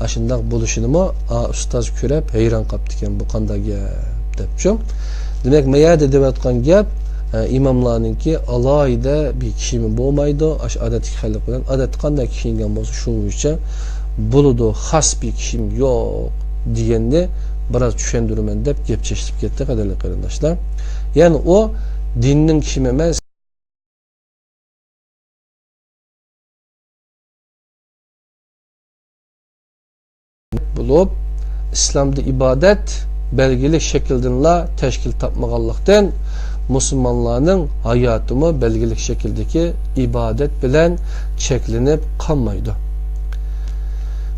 ئاشۇنداق بولۇشىنىمۇ، ئا، ئۇستاز كۆرۈپ ھەيران قاپتىكەن، بۇ قانداق گەپ دەپچۇ. دېمەك، مەيەدە دەۋاتقان گەپ، ئە، ئىماملارنىڭكى ئالاھىدە بىر كىيىمى بولمايدۇ، ئاشۇ ئادەتتىكى خەلق بىلەن، ئادەتتە قانداق كىيىنگەن بولسا شۇ بويىچە بولىدۇ، خاس بىر كىيىم يوق دېگەننى بىراز چۈشەندۈرىمەن دەپ گەپ چېچىلىپ كەتتى، قەدىرلىك قېرىنداشلار. يەنى ئۇ دىننىڭ كىيىمى ئەمەس. بولۇپ، ئىسلامدا ئىبادەت بەلگىلىك شەكىلدىنلا تەشكىل تاپمىغانلىقتىن، مۇسۇلمانلارنىڭ ھاياتىمۇ بەلگىلىك شەكىلدىكى ئىبادەت بىلەن چەكلىنىپ قالمايدۇ.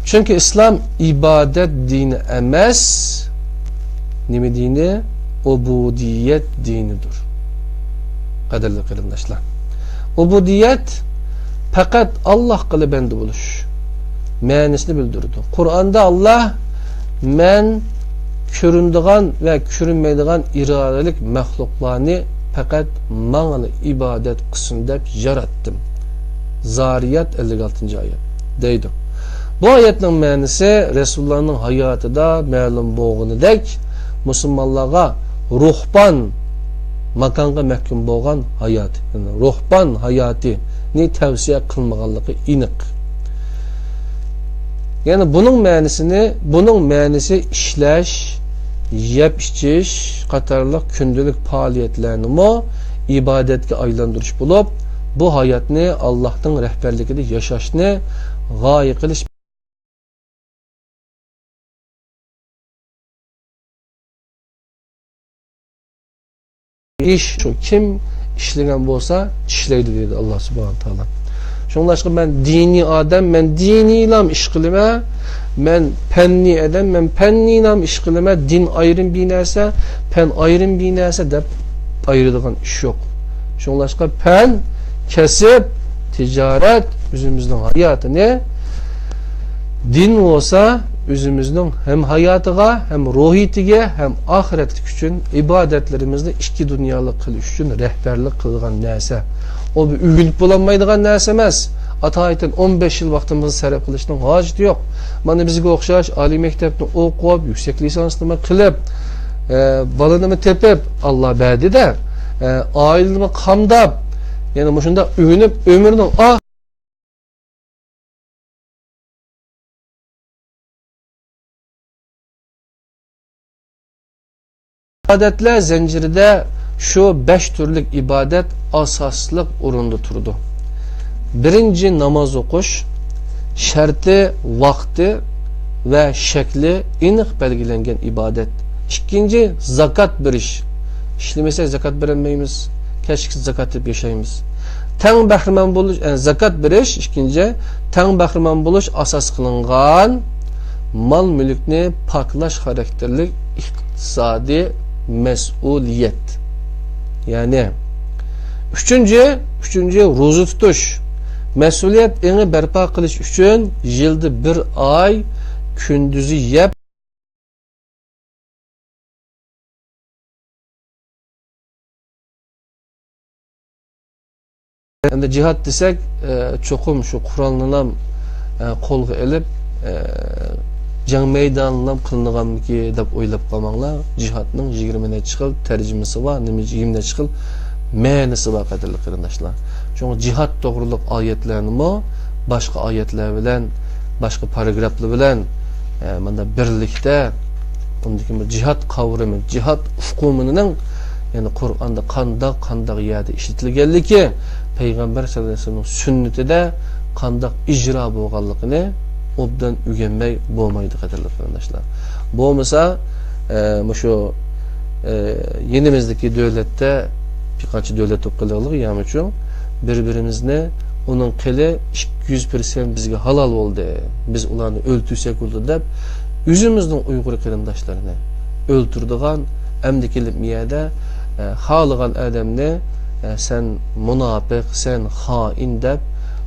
چۈنكى ئىسلام ئىبادەت دىنى ئەمەس، نېمە دىنى؟ ئۇبۇدىيەت دىنىدۇر. قەدىرلىك قېرىنداشلار، ئۇبۇدىيەت پەقەت ئاللاھقىلا بەندە بولۇش مەنىسىنى بىلدۈرىدۇ. قۇرئاندا ئاللاھ، مەن كۆرۈنىدىغان ۋە كۆرۈنمەيدىغان ئىرادىلىك مەخلۇقلارنى پەقەت ماڭىلا ئىبادەت قىلسۇن دەپ ياراتتىم. زارىيات، ئەللىك ئالتىنچى ئايەت دەيدۇ. بۇ ئايەتنىڭ مەنىسى رەسۇلۇللانىڭ ھاياتىدا مەلۇم بولغىنىدەك، مۇسۇلمانلارغا روھبان ماكانغا مەھكۇم بولغان ھايات، يەنى روھبان ھاياتىنى تەۋسىيە قىلمىغانلىقى ئېنىق. يەنى بۇنىڭ مەنىسىنى، بۇنىڭ مەنىسى ئىشلەش، يەپ ئىچىش قاتارلىق كۈندىلىك پائالىيەتلەرنىمۇ ئىبادەتكە ئايلاندۇرۇش بولۇپ، بۇ ھاياتنى ئاللاھنىڭ رەھبەرلىكىدە ياشاشنى غايە قىلىش. ئىش شۇ، كىم ئىشلىگەن بولسا، چىشلەيدۇ، دېدى ئاللاھ سۇبھانەھۇ ۋە تائالا. شۇڭلاشقا مەن دىنىي ئادەم، مەن دىنىيلام ئىش قىلىمەن، مەن پەننىي ئادەم، مەن پەننىيلام ئىش قىلىمەن، دىن ئايرىم بىر نەرسە، پەن ئايرىم بىر نەرسە دەپ ئايرىدىغان ئىش يوق. شۇڭلاشقا پەن، كەسىپ، تىجارەت ئۆزىمىزنىڭ ھاياتىنى، دىن بولسا ئۆزىمىزنىڭ ھەم ھاياتىغا، ھەم روھىيىتىگە، ھەم ئاخىرەتلىك ئۈچۈن ئىبادەتلىرىمىزنى ئىككى دۇنيالىق قىلىش ئۈچۈن رەھبەرلىك قىلىدىغان نەرسە. ئۇ بىر ئۆگىنىپ بولالمايدىغان نەرسە ئەمەس. ئاتايىتەن ئون بەش يىل ۋاقتىمىزنى سەرپ قىلىشنىڭ ھاجىتى يوق. مانا بىزگە ئوخشاش ئالىي مەكتەپنى ئوقۇپ، يۈكسەك لىسانسنىمۇ قىلىپ، ئە، بالىنىمۇ تېپىپ، ئاللا بەردى-دە، ئە، ئائىلىنىمۇ قامداپ، يەنە مۇشۇنداق ئۆگىنىپ، ئۆمرىنىڭ ئا-، ئىبادەتلەر زەنجىرىدە شۇ بەش تۈرلۈك ئىبادەت ئاساسلىق ئورۇندا تۇرىدۇ. بىرىنچى، ناماز ئوقۇش، شەرتى، ۋاقتى ۋە شەكلى ئېنىق بەلگىلەنگەن ئىبادەت. ئىككىنچى، زاكات بېرىش. ئىشلىمىسەك زاكات بېرەلمەيمىز، كەچكىچە زاكات دەپ ياشايمىز. تەڭ بەھرىمەن بولۇش، ئە، زاكات بېرىش، ئىككىنچى، تەڭ بەھرىمەن بولۇش ئاساس قىلىنغان مال-مۈلۈكنى پاكلاش خاراكتېرلىك ئىقتىسادىي مەسئۇلىيەت. يەنى، ئۈچىنچى، ئۈچىنچى، روزا تۇتۇش. مەسئۇلىيەت ئېڭى بەرپا قىلىش ئۈچۈن يىلدا بىر ئاي كۈندۈزى يەپ، ئەمدى جىھاد دېسەك، ئە، چوقۇم شۇ قورالنىلام، ئە، قولغا ئېلىپ، ئە، جەڭ مەيدانىنىلام قىلىنغانمىكى دەپ ئويلاپ قالماڭلار. جىھادنىڭ يىگىرمە نەچچە خىل تەرجىمىسى بار، نېمە يىگىرمە نەچچە خىل مەنىسى بار، قەدىرلىك قېرىنداشلار. شۇڭا جىھاد توغرۇلۇق ئايەتلەرنىمۇ باشقا ئايەتلەر بىلەن، باشقا پاراگرافلار بىلەن، ئە، مۇنداق بىرلىكتە، ئۇندىكى بىر جىھاد قاۋرىمى، جىھاد ئۇقۇمىنىڭ، يەنى قۇرئاندا قانداق، قانداق يەردە ئىشلىتىلگەنلىكى، پەيغەمبەر سەللەللاھۇ ئەلەيھى ۋەسەللەمنىڭ سۈننىتىدە قانداق ئىجرا بولغانلىقىنى ئوبدان ئۆگەنمەي بولمايدۇ، قەدىرلىك قېرىنداشلار. بولمىسا، ئە، مۇشۇ، ئە، يېنىمىزدىكى دۆلەتتە، بىر قانچە دۆلەت بولۇپ قېلىۋالدۇق، يامىچۇ، بىر-بىرىمىزنى، ئۇنىڭ قېنى ئىككى يۈز پىرسەنت بىزگە ھالال بولدى، بىز ئۇلارنى ئۆلتۈرسەك بولىدۇ دەپ، ئۆزىمىزنىڭ ئۇيغۇر قېرىنداشلىرىنى ئۆلتۈرىدىغان، ئەمدى كېلىپ مۇ يەردە، ئە، خالىغان ئادەمنى، ئە، سەن مۇناپىق، سەن خائىن دەپ،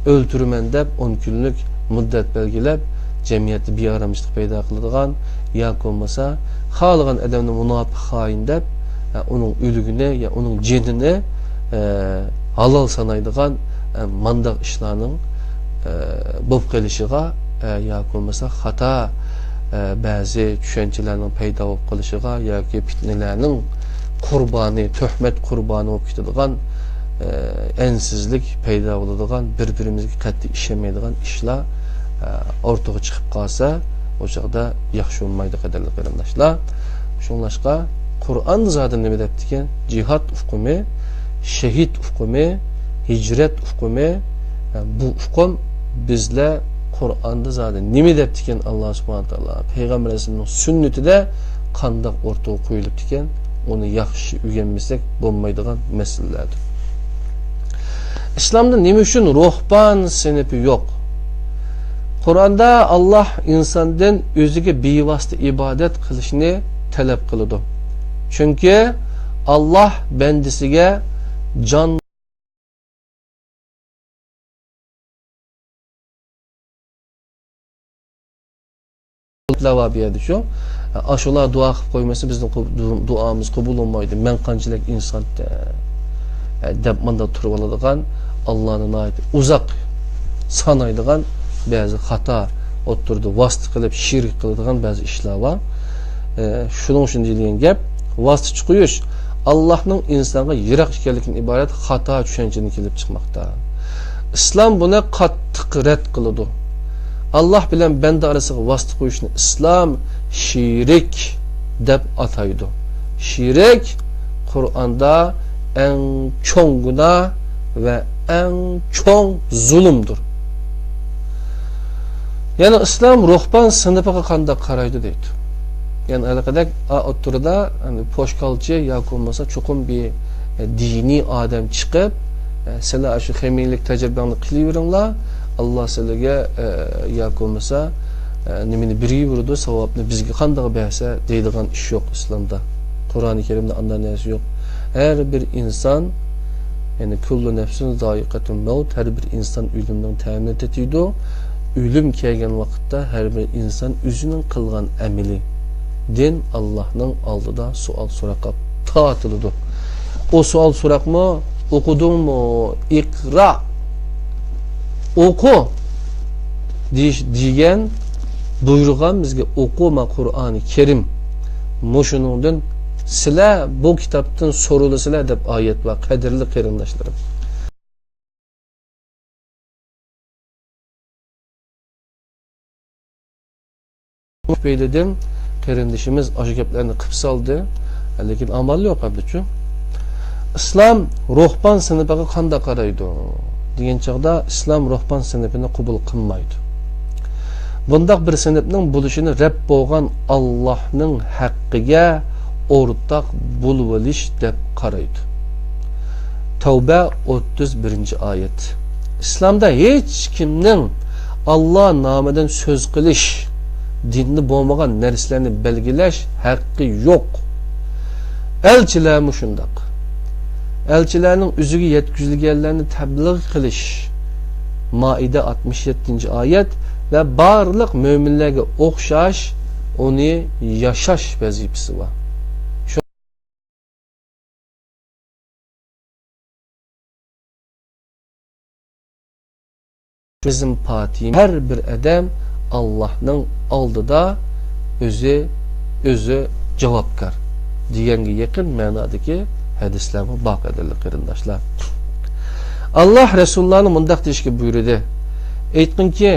ئۆلتۈرىمەن دەپ، ئون كۈنلۈك مۇددەت بەلگىلەپ، جەمئىيەتتە بىئارامچىلىق پەيدا قىلىدىغان ياكى بولمىسا خالىغان ئادەمنى مۇناپىق، خائىن دەپ، ئە، ئۇنىڭ ئۆلۈكىنى يا ئۇنىڭ جېنىنى، ئە، ھالال سانايدىغان، ئە، مانداق ئىشلارنىڭ، ئە، بولۇپ قېلىشىغا، ئە، ياكى بولمىسا خاتا، ئە، بەزى چۈشەنچىلەرنىڭ پەيدا بولۇپ قېلىشىغا ياكى پىتنىلەرنىڭ قۇربانى، تۆھمەت قۇربانى بولۇپ كېتىدىغان، ئە، ئەنسىزلىك پەيدا بولىدىغان، بىر-بىرىمىزگە قەتئىي ئىشەنمەيدىغان ئىشلار، ئە، ئوتتۇرىغا چىقىپ قالسا، ئۇ چاغدا ياخشى بولمايدۇ، قەدىرلىك قېرىنداشلار. شۇڭلاشقا، قۇرئاندا زادى نېمە دەپتىكەن؟ جىھاد ئۇقۇمى، شېھىت ئۇقۇمى، ھىجرەت ئۇقۇمى، ئە، بۇ ئۇقۇم بىزلەر قۇرئاندا زادى نېمە دەپتىكەن ئاللا سۇبھانەھۇ ۋە تائالا، پەيغەمبەر ئەلەيھىسسالامنىڭ سۈننىتىدە قانداق ئورتىغا قويۇلۇپتىكەن، ئۇنى ياخشى ئۆگەنمىسەك بولمايدىغان مەسىلىلەردۇر. ئىسلامدا نېمە ئۈچۈن روھبان سىنىپى يوق؟ قۇرئاندا ئاللا ئىنساندىن ئۆزىگە بىۋاسىتە ئىبادەت قىلىشنى تەلەپ قىلىدۇ. چۈنكى ئاللا بەندىسىگە جان بار بۇ يەردە شۇ. ئاشۇلار دۇئا قىلىپ قويمىسا، بىزنىڭ قوب-، دۇ-، دۇئامىز قوبۇل بولمايدۇ. مەن قانچىلىك ئىنسان دە-، دەپ مانداق تۇرۇپ ئالىدىغان، ئاللانى ناھايىتى ئۇزاق سانايدىغان، بەزى خاتا ئوتتۇرىدا ۋاسىتە قىلىپ، شېرىك قىلىدىغان بەزى ئىشلار بار. ئە، شۇنىڭ ئۈچۈن دېيىلگەن گەپ، ۋاسىتىچى قويۇش ئاللاھنىڭ ئىنسانغا يىراق ئىكەنلىكىدىن ئىبارەت خاتا چۈشەنچىدىن كېلىپ چىقماقتا. ئىسلام بۇنى قاتتىق رەت قىلىدۇ. ئاللاھ بىلەن بەندە ئارىسىغا ۋاسىتە قويۇشنى ئىسلام شېرىك دەپ ئاتايدۇ. شېرىك قۇرئاندا ئەڭ چوڭ گۇناھ ۋە ئەڭ چوڭ زۇلۇمدۇر. يەنى ئىسلام روھبان سىنىپىغا قانداق قارايدۇ دەيدۇ. يەنى ھېلىقىدەك ئا ئوتتۇرىدا، يەنى پوشكالچى ياكى بولمىسا چوقۇم بىر، ئە، دىنىي ئادەم چىقىپ، ئە، سىلەر شۇ خېمىيلىك تەجرىبەڭلارنى قىلىۋېرىڭلار، ئاللا سىلەرگە، ئە، ياكى بولمىسا، ئە، نېمىنى بېرىۋېرىدۇ، ساۋابنى بىزگە قانداق بەرسە دەيدىغان ئىش يوق ئىسلامدا. قۇرئانى كەرىمدە ئانداق نەرسە يوق. ھەر بىر ئىنسان، يەنى كۇللۇ نەفسىن زائىقەتۇل مەۋت، ھەر بىر ئىنسان ئۆلۈمنىڭ تەمىنى تېتىيدۇ. ئۆلۈم كەلگەن ۋاقىتتا ھەر بىر ئىنسان ئۆزىنىڭ قىلغان ئەمىلىدىن ئاللاھنىڭ ئالدىدا سوئال سوراققا تارتىلىدۇ. ئۇ سوئال سوراقمۇ، ئوقۇدۇڭمۇ؟ ئىقرا، ئوقۇ دېيىش، دېگەن بۇيرۇغان بىزگە، ئوقۇما قۇرئانى كەرىم. مۇشۇنىڭدىن سىلەر بۇ كىتابتىن سورىلىسىلەر دەپ ئايەت بار، قەدىرلىك قېرىنداشلىرىم. تۈپەيلىدىن قېرىندىشىمىز ئاشۇ گەپلەرنى قىپ سالدى. لېكىن ئامال يوق ئەمدىچۇ. ئىسلام روھبان سىنىپىغا قانداق قارايدۇ دېگەن چاغدا، ئىسلام روھبان سىنىپىنى قوبۇل قىلمايدۇ. بۇنداق بىر سىنىپنىڭ بولۇشىنى رەب بولغان ئاللاھنىڭ ھەققىگە ئورتاق بولۇۋېلىش دەپ قارايدۇ. تەۋبە، ئوتتۇز بىرىنچى ئايەت. ئىسلامدا ھېچكىمنىڭ ئاللا نامىدىن سۆز قىلىش، دىندا بولمىغان نەرسىلەرنى بەلگىلەش ھەققى يوق. ئەلچىلەرمۇ شۇنداق. ئەلچىلەرنىڭ ئۆزىگە يەتكۈزۈلگەنلەرنى تەبلىغ قىلىش، مائىدە، ئاتمىش يەتتىنچى ئايەت، ۋە بارلىق مۆمىنلەرگە ئوخشاش ئۇنى ياشاش ۋەزىپىسى بار. قىزىم پاتىمە، ھەر بىر ئادەم ئاللاھنىڭ ئالدىدا ئۆزى، ئۆزى جاۋابكار دېگەنگە يېقىن مەنادىكى ھەدىسلەرمۇ بار، قەدىرلىك قېرىنداشلار. ئاللاھ رەسۇللارنى مۇنداق دېيىشكە بۇيرۇدى: ئېيتقىنكى،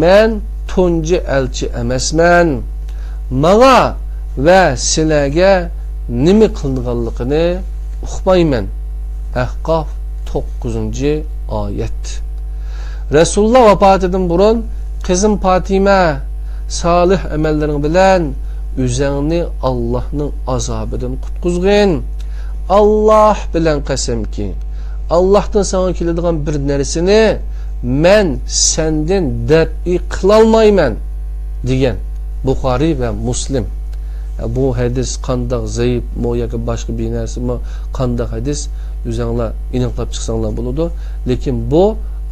مەن تۇنجى ئەلچى ئەمەسمەن. ماڭا ۋە سىلەرگە نېمە قىلىنغانلىقىنى ئۇقمايمەن. ئەھقاف، توققۇزىنچى ئايەت. رەسۇلۇللا ۋاپاتىدىن بۇرۇن: قىزىم پاتىمە، سالىھ ئەمەللىرىڭ بىلەن ئۆزەڭنى ئاللاھنىڭ ئازابىدىن قۇتقۇزغىن. ئاللاھ بىلەن قەسەمكى، ئاللاھتىن ساڭا كېلىدىغان بىر نەرسىنى مەن سەندىن دەپئى قىلالمايمەن، دېگەن. بۇخارىي ۋە مۇسلىم. بۇ ھەدىس قانداق زەئىفمۇ ياكى باشقا بىر نەرسىمۇ، قانداق ھەدىس، ئۆزۈڭلار ئېنىقلاپ چىقساڭلار بولىدۇ. لېكىن بۇ،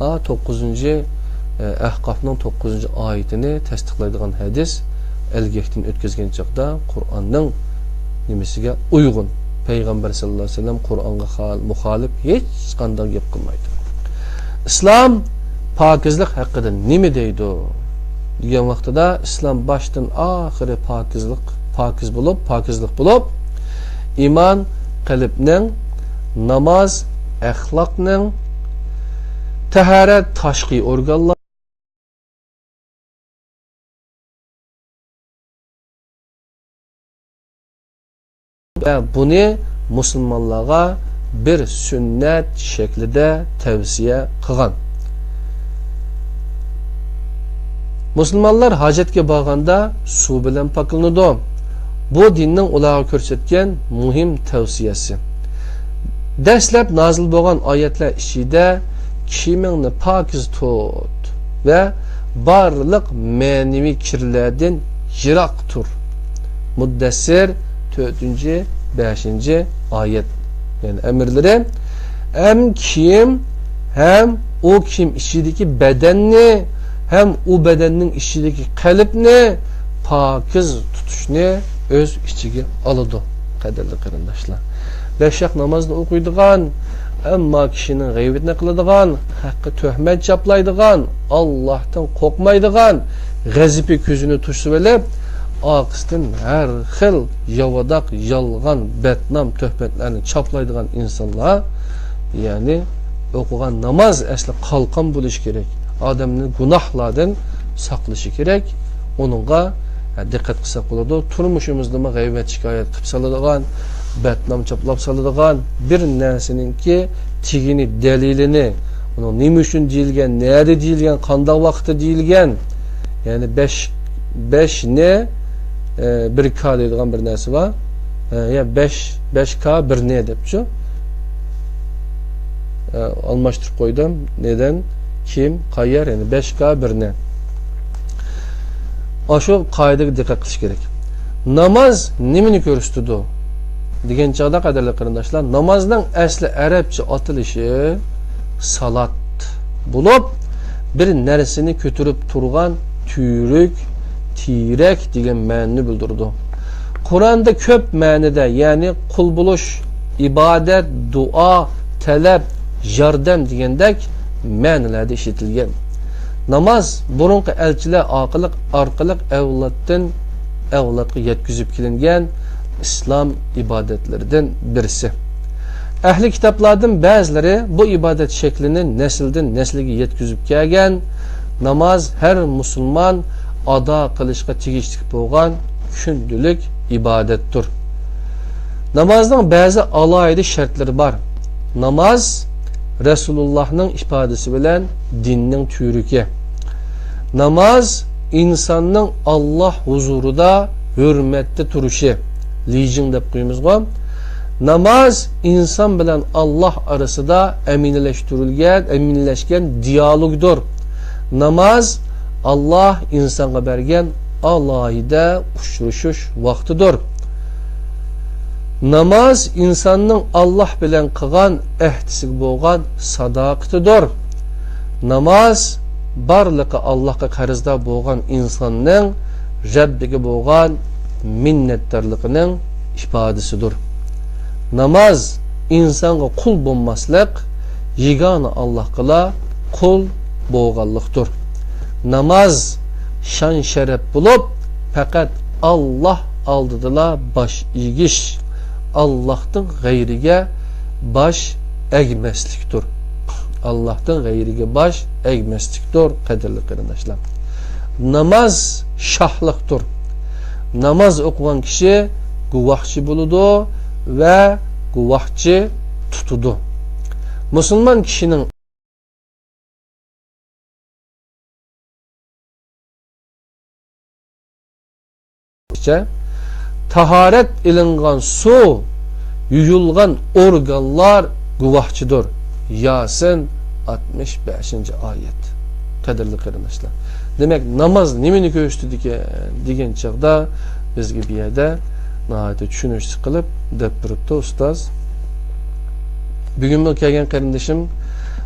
ئا، توققۇزىنچى، ئە، ئەھقافنىڭ توققۇزىنچى ئايىتىنى تەستىقلايدىغان ھەدىس. ئەلگەكتىن ئۆتكۈزگەن چاغدا قۇرئاننىڭ نېمىسىگە ئۇيغۇن. پەيغەمبەر ساللاللاھۇ ئەلەيھى ۋەسەللەم قۇرئانغا خال-، مۇخالىپ ھېچقانداق گەپ قىلمايدۇ. ئىسلام پاكىزلىق ھەققىدە نېمە دەيدۇ دېگەن ۋاقتىدا، ئىسلام باشتىن ئاخىرى پاكىزلىق، پاكىز بولۇپ، پاكىزلىق بولۇپ، ئىمان قەلبنىڭ، ناماز ئەخلاقنىڭ، تاھارەت تاشقى ئورگانلار، ۋە بۇنى مۇسۇلمانلارغا بىر سۈننەت شەكلىدە تەۋسىيە قىلغان. مۇسۇلمانلار ھاجەتكە بارغاندا سۇ بىلەن پاكلىنىدۇ. بۇ دىننىڭ ئۇلارغا كۆرسەتكەن مۇھىم تەۋسىيەسى. دەسلەپ نازىل بولغان ئايەتلەر ئىچىدە كىيىمىڭنى پاكىز تۇت ۋە بارلىق مەنىۋى كىرلەردىن يىراق تۇر. مۇددەسسىر، تۆتىنچى، بەشىنچى ئايەت. يەنى ئەمىرلىرى، ھەم كىيىم، ھەم ئۇ كىيىم ئىچىدىكى بەدەننى، ھەم ئۇ بەدەننىڭ ئىچىدىكى قەلبنى پاكىز تۇتۇشنى ئۆز ئىچىگە ئالىدۇ، قەدىرلىك قېرىنداشلار. بەش ۋاق نامازنى ئوقۇيدىغان، ئەمما كىشىنىڭ غەيۋىتىنى قىلىدىغان، ھەققە تۆھمەت چاپلايدىغان، ئاللاھتىن قورقمايدىغان، غەزىپى كۆزىنى توسۇۋېلىپ، ئارقىسىدىن ھەر خىل ياۋىداق، يالغان، بەتنام تۆھمەتلەرنى چاپلايدىغان ئىنسانلار، يەنى ئوقۇغان ناماز ئەسلى قالقان بولۇشى كېرەك. ئادەمنى گۇناھلاردىن ساقلىشى كېرەك. ئۇنىڭغا، ھە، دىققەت قىلساق بولىدۇ. تۇرمۇشىمىزدىمۇ غەيۋەت شىكايەت قىلىپ سالىدىغان، بەتنام چاپلاپ سالىدىغان، بىر نەرسىنىڭكى تېگىنى، دەلىلىنى، ئۇنىڭ نېمە ئۈچۈن دېيىلگەن، نەدە دېيىلگەن، قانداق ۋاقىتتا دېيىلگەن، يەنى بەش، بەش نى، ئە، بىر كا دەيدىغان بىر نەرسە بار. ئە، يا بەش، بەش كا بىر نى دەپچۇ. ئە، ئالماشتۇرۇپ قويدۇم. نېدەن، كىم، قايەر، يەنى بەش كا بىر نى. ئاشۇ قائىدىگە دىققەت قىلىش كېرەك. ناماز نېمىنى كۆرسىتىدۇ دېگەن چاغدا، قەدىرلىك قېرىنداشلار، نامازنىڭ ئەسلى ئەرەبچە ئاتىلىشى سالات بولۇپ، بىر نەرسىنى كۆتۈرۈپ تۇرغان تۈۋرۈك، تىرەك دېگەن مەنىنى بىلدۈرىدۇ. قۇرئاندا كۆپ مەنىدە، يەنى قۇل بولۇش، ئىبادەت، دۇئا، تەلەپ، ياردەم دېگەندەك مەنىلەردە ئىشلىتىلگەن. ناماز بۇرۇنقى ئەلچىلەر ئارقىلىق، ئارقىلىق ئەۋلادتىن ئەۋلادقا يەتكۈزۈپ كېلىنگەن ئىسلام ئىبادەتلىرىدىن بىرسى. ئەھلى كىتابلاردىن بەزىلىرى بۇ ئىبادەت شەكلىنى نەسىلدىن نەسىلگە يەتكۈزۈپ كەلگەن. ناماز ھەر مۇسۇلمان ئادا قىلىشقا تېگىشلىك بولغان كۈندىلىك ئىبادەتتۇر. نامازنىڭ بەزى ئالاھىدە شەرتلىرى بار. ناماز رەسۇلۇللاھنىڭ ئىپادىسى بىلەن دىننىڭ تۈۋرۈكى. ناماز ئىنساننىڭ ئاللاھ ھۇزۇرىدا ھۆرمەتتە تۇرۇشى، لىجىڭ دەپ قويىمىزغۇ. ناماز ئىنسان بىلەن ئاللاھ ئارىسىدا ئەمىنلەشتۈرۈلگەن، ئەمىنلەشكەن دىيالوگدۇر. ناماز ئاللاھ ئىنسانغا بەرگەن ئالاھىدە ئۇچرىشىش ۋاقتىدۇر. ناماز ئىنساننىڭ ئاللاھ بىلەن قىلغان ئەھدىسىگە بولغان ساداقىتىدۇر. ناماز بارلىقى ئاللاھقا قەرزدار بولغان ئىنساننىڭ رەببىگە بولغان مىننەتدارلىقىنىڭ ئىپادىسىدۇر. ناماز ئىنسانغا قۇل بولماسلىق، يېگانە ئاللاھقىلا قۇل بولغانلىقتۇر. ناماز شان-شەرەپ بولۇپ، پەقەت ئاللاھ ئالدىدىلا باش ئېگىش، ئاللاھتىن غەيرىگە باش ئەگمەسلىكتۇر. ئاللاھتىن غەيرىگە باش ئەگمەسلىكتۇر، قەدىرلىك قېرىنداشلار. ناماز شاھلىقتۇر. ناماز ئوقۇغان كىشى گۇۋاھچى بولىدۇ ۋە گۇۋاھچى تۇتىدۇ. مۇسۇلمان كىشىنىڭ تاھارەت ئېلىنغان سۇ، يۇيۇلغان ئورگانلار گۇۋاھچىدۇر. ياسىن، ئاتمىش بەشىنچى ئايەت. قەدىرلىك قېرىنداشلار، دېمەك، ناماز نېمىنى كۆرسىتىدىكەن دېگەن چاغدا، بىزگە بۇ يەردە ناھايىتى چۈشىنىشلىك قىلىپ دەپ بېرىپتۇ ئۇستاز. بۈگۈنمۇ كەلگەن قېرىندىشىم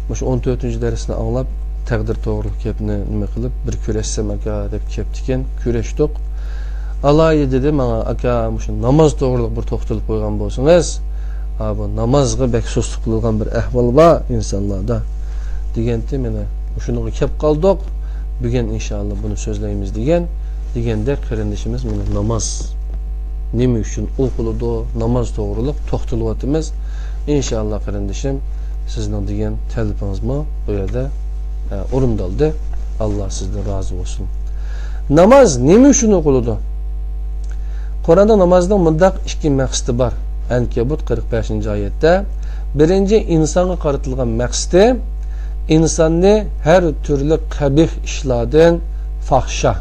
مۇشۇ ئون تۆتىنچى دەرسنى ئاڭلاپ، تەقدىر توغرۇلۇق گەپنى نېمە قىلىپ، بىر كۆرۈشسەم ئاكا دەپ كەپتىكەن، كۆرۈشتۇق. ئالاھىدە دېدى ماڭا، ئاكا، مۇشۇ ناماز توغرۇلۇق بىر توختىلىپ قويغان بولسىڭىز، ھا، بۇ نامازغا بەك سۇسلۇق قىلىدىغان بىر ئەھۋال بار ئىنسانلاردا، دېگەنتى. مانا مۇشۇنىڭغا كەپ قالدۇق. بۈگۈن ئىنشائاللا بۇنى سۆزلەيمىز دېگەن، دېگەندەك قېرىندىشىمىز مانا ناماز نېمە ئۈچۈن ئوقۇلىدۇ، ناماز توغرۇلۇق توختىلىۋاتىمىز. ئىنشائاللا قېرىندىشىم، سىزنىڭ دېگەن تەلىپىڭىزمۇ بۇ يەردە، ئە، ئورۇندالدى. ئاللا سىزدىن رازى بولسۇن. ناماز نېمە ئۈچۈن ئوقۇلىدۇ؟ قۇرئاندا نامازنىڭ مۇنداق ئىككى مەقسىتى بار. ئەنكەبۇت قىرىق بەشىنچى ئايەتتە، بىرىنچى، ئىنسانغا قارىتىلغان مەقسىتى، ئىنساننى ھەر تۈرلۈك قەبىھ ئىشلاردىن، فاھشا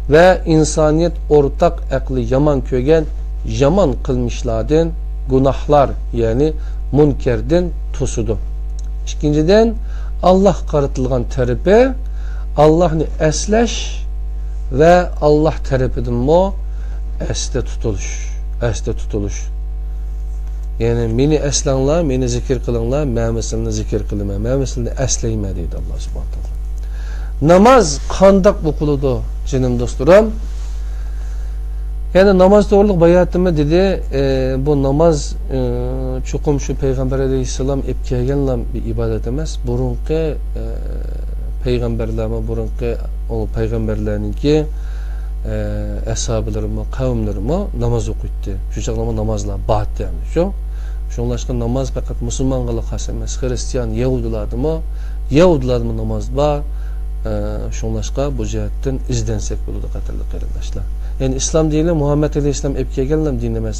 ۋە ئىنسانىيەت ئورتاق ئەقلى يامان كۆرگەن يامان قىلمىشلاردىن، گۇناھلار، يەنى مۇنكەردىن توسىدۇ. ئىككىنچىدىن، ئاللاھقا قارىتىلغان تەرىپى، ئاللاھنى ئەسلەش ۋە ئاللاھ تەرىپىدىنمۇ ئەستە تۇتۇلۇش، ئەستە تۇتۇلۇش. يەنى، مېنى ئەسلەڭلار، مېنى زىكىر قىلىڭلار، مەنمۇ سىلىنى زىكىر قىلىمەن، مەنمۇ سىلىنى ئەسلەيمەن، دەيدۇ ئاللا سۇبھانەھۇ ۋە تائالا. ناماز قانداق ئوقۇلىدۇ، جېنىم دوستلىرىم؟ يەنى ناماز توغرۇلۇق باياتىمۇ دېدى، ئى، بۇ ناماز، ئى، چوقۇم شۇ پەيغەمبەر ئەلەيھىسسالام ئېلىپ كەلگەنلا بىر ئىبادەت ئەمەس. بۇرۇنقى، ئى، پەيغەمبەرلەرمۇ، بۇرۇنقى ئۇ پەيغەمبەرلەرنىڭكى، ئە، ئەسھابلىرىمۇ، قەۋملىرىمۇ ناماز ئوقۇيتتى. شۇ چاغلارمۇ نامازلار بارتتى ئەمدى شۇ. شۇڭلاشقا ناماز پەقەت مۇسۇلمانغىلا خاس ئەمەس. خرىستىيان، يەھۇدىيلاردىمۇ، يەھۇدىيلاردىمۇ ناماز بار. ئە، شۇڭلاشقا بۇ جەھەتتىن ئىزدەنسەك بولىدۇ، قەدىرلىك قېرىنداشلار. يەنى ئىسلام دىنى مۇھەممەد ئەلەيھىسسالام ئېلىپ كەلگەنلا دىن ئەمەس.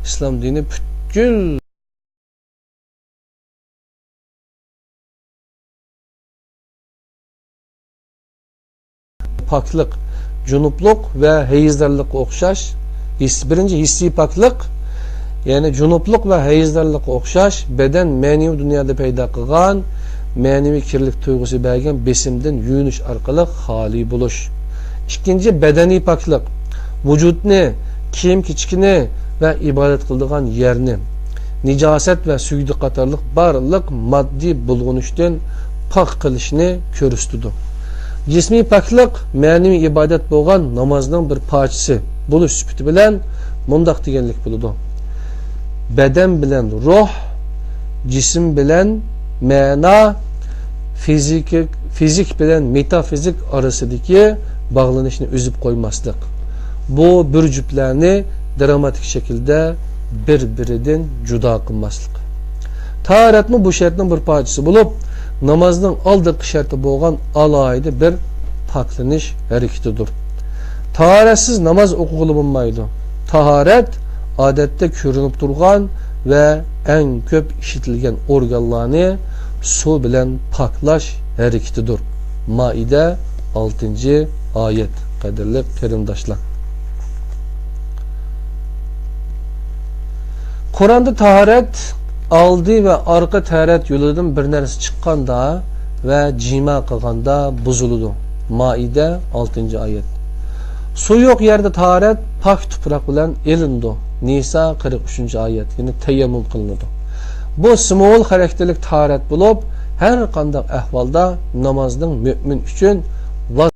ئىسلام دىنى پۈتكۈل پاكلىق، جۇنۇپلۇق ۋە ھەيزدارلىققا ئوخشاش ھېس-، بىرىنچى ھېسسىي پاكلىق، يەنى جۇنۇپلۇق ۋە ھەيزدارلىققا ئوخشاش بەدەن مەنىۋى دۇنيادا پەيدا قىلغان مەنىۋى كىرلىك تۇيغۇسى بەرگەن بېسىمدىن يۇيۇنۇش ئارقىلىق خالىي بولۇش. ئىككىنچى، بەدەنىي پاكلىق، ۋۇجۇدنى، كىيىم-كېچىكنى ۋە ئىبادەت قىلىدىغان يەرنى، نىجاسەت ۋە سۈيدۈك قاتارلىق بارلىق ماددىي بۇلغىنىشتىن پاك قىلىشنى كۆرسىتىدۇ. جىسمىي پاكلىق مەنىۋى ئىبادەت بولغان نامازنىڭ بىر پارچىسى بولۇش سۈپىتى بىلەن مۇنداق دېگەنلىك بولىدۇ: بەدەن بىلەن روھ، جىسىم بىلەن مەنا، فىزىك، فىزىك بىلەن مېتافىزىك ئارىسىدىكى باغلىنىشنى ئۈزۈپ قويماسلىق. بۇ بىر جۈپلەرنى دراماتىك شەكىلدە بىر-بىرىدىن جۇدا قىلماسلىق. تاھارەتمۇ بۇ شەرتنىڭ بىر پارچىسى بولۇپ، نامازنىڭ ئالدىنقى شەرتى بولغان ئالاھىدە بىر پاكلىنىش ھەرىكىتىدۇر. تاھارەتسىز ناماز ئوقۇغىلى بولمايدۇ. تاھارەت ئادەتتە كۆرۈنۈپ تۇرغان ۋە ئەڭ كۆپ ئىشلىتىلگەن ئورگانلارنى سۇ بىلەن پاكلاش ھەرىكىتىدۇر. مائىدە، ئالتىنچى ئايەت. قەدىرلىك قېرىنداشلار، قۇرئاندا تاھارەت، ئالدى ۋە ئارقا تەھارەت يولىدىن بىر نەرسە چىققاندا ۋە جىما قىلغاندا بۇزۇلىدۇ. مائىدە، ئالتىنچى ئايەت. سۇ يوق يەردە تاھارەت پاك تۇپراق بىلەن ئېلىنىدۇ. نىسا، قىرىق ئۈچىنچى ئايەت، يەنى تەيەممۇم قىلىنىدۇ. بۇ سىمۋول خاراكتېرلىك تاھارەت بولۇپ، ھەر قانداق ئەھۋالدا نامازنىڭ مۆمىن ئۈچۈن ۋاز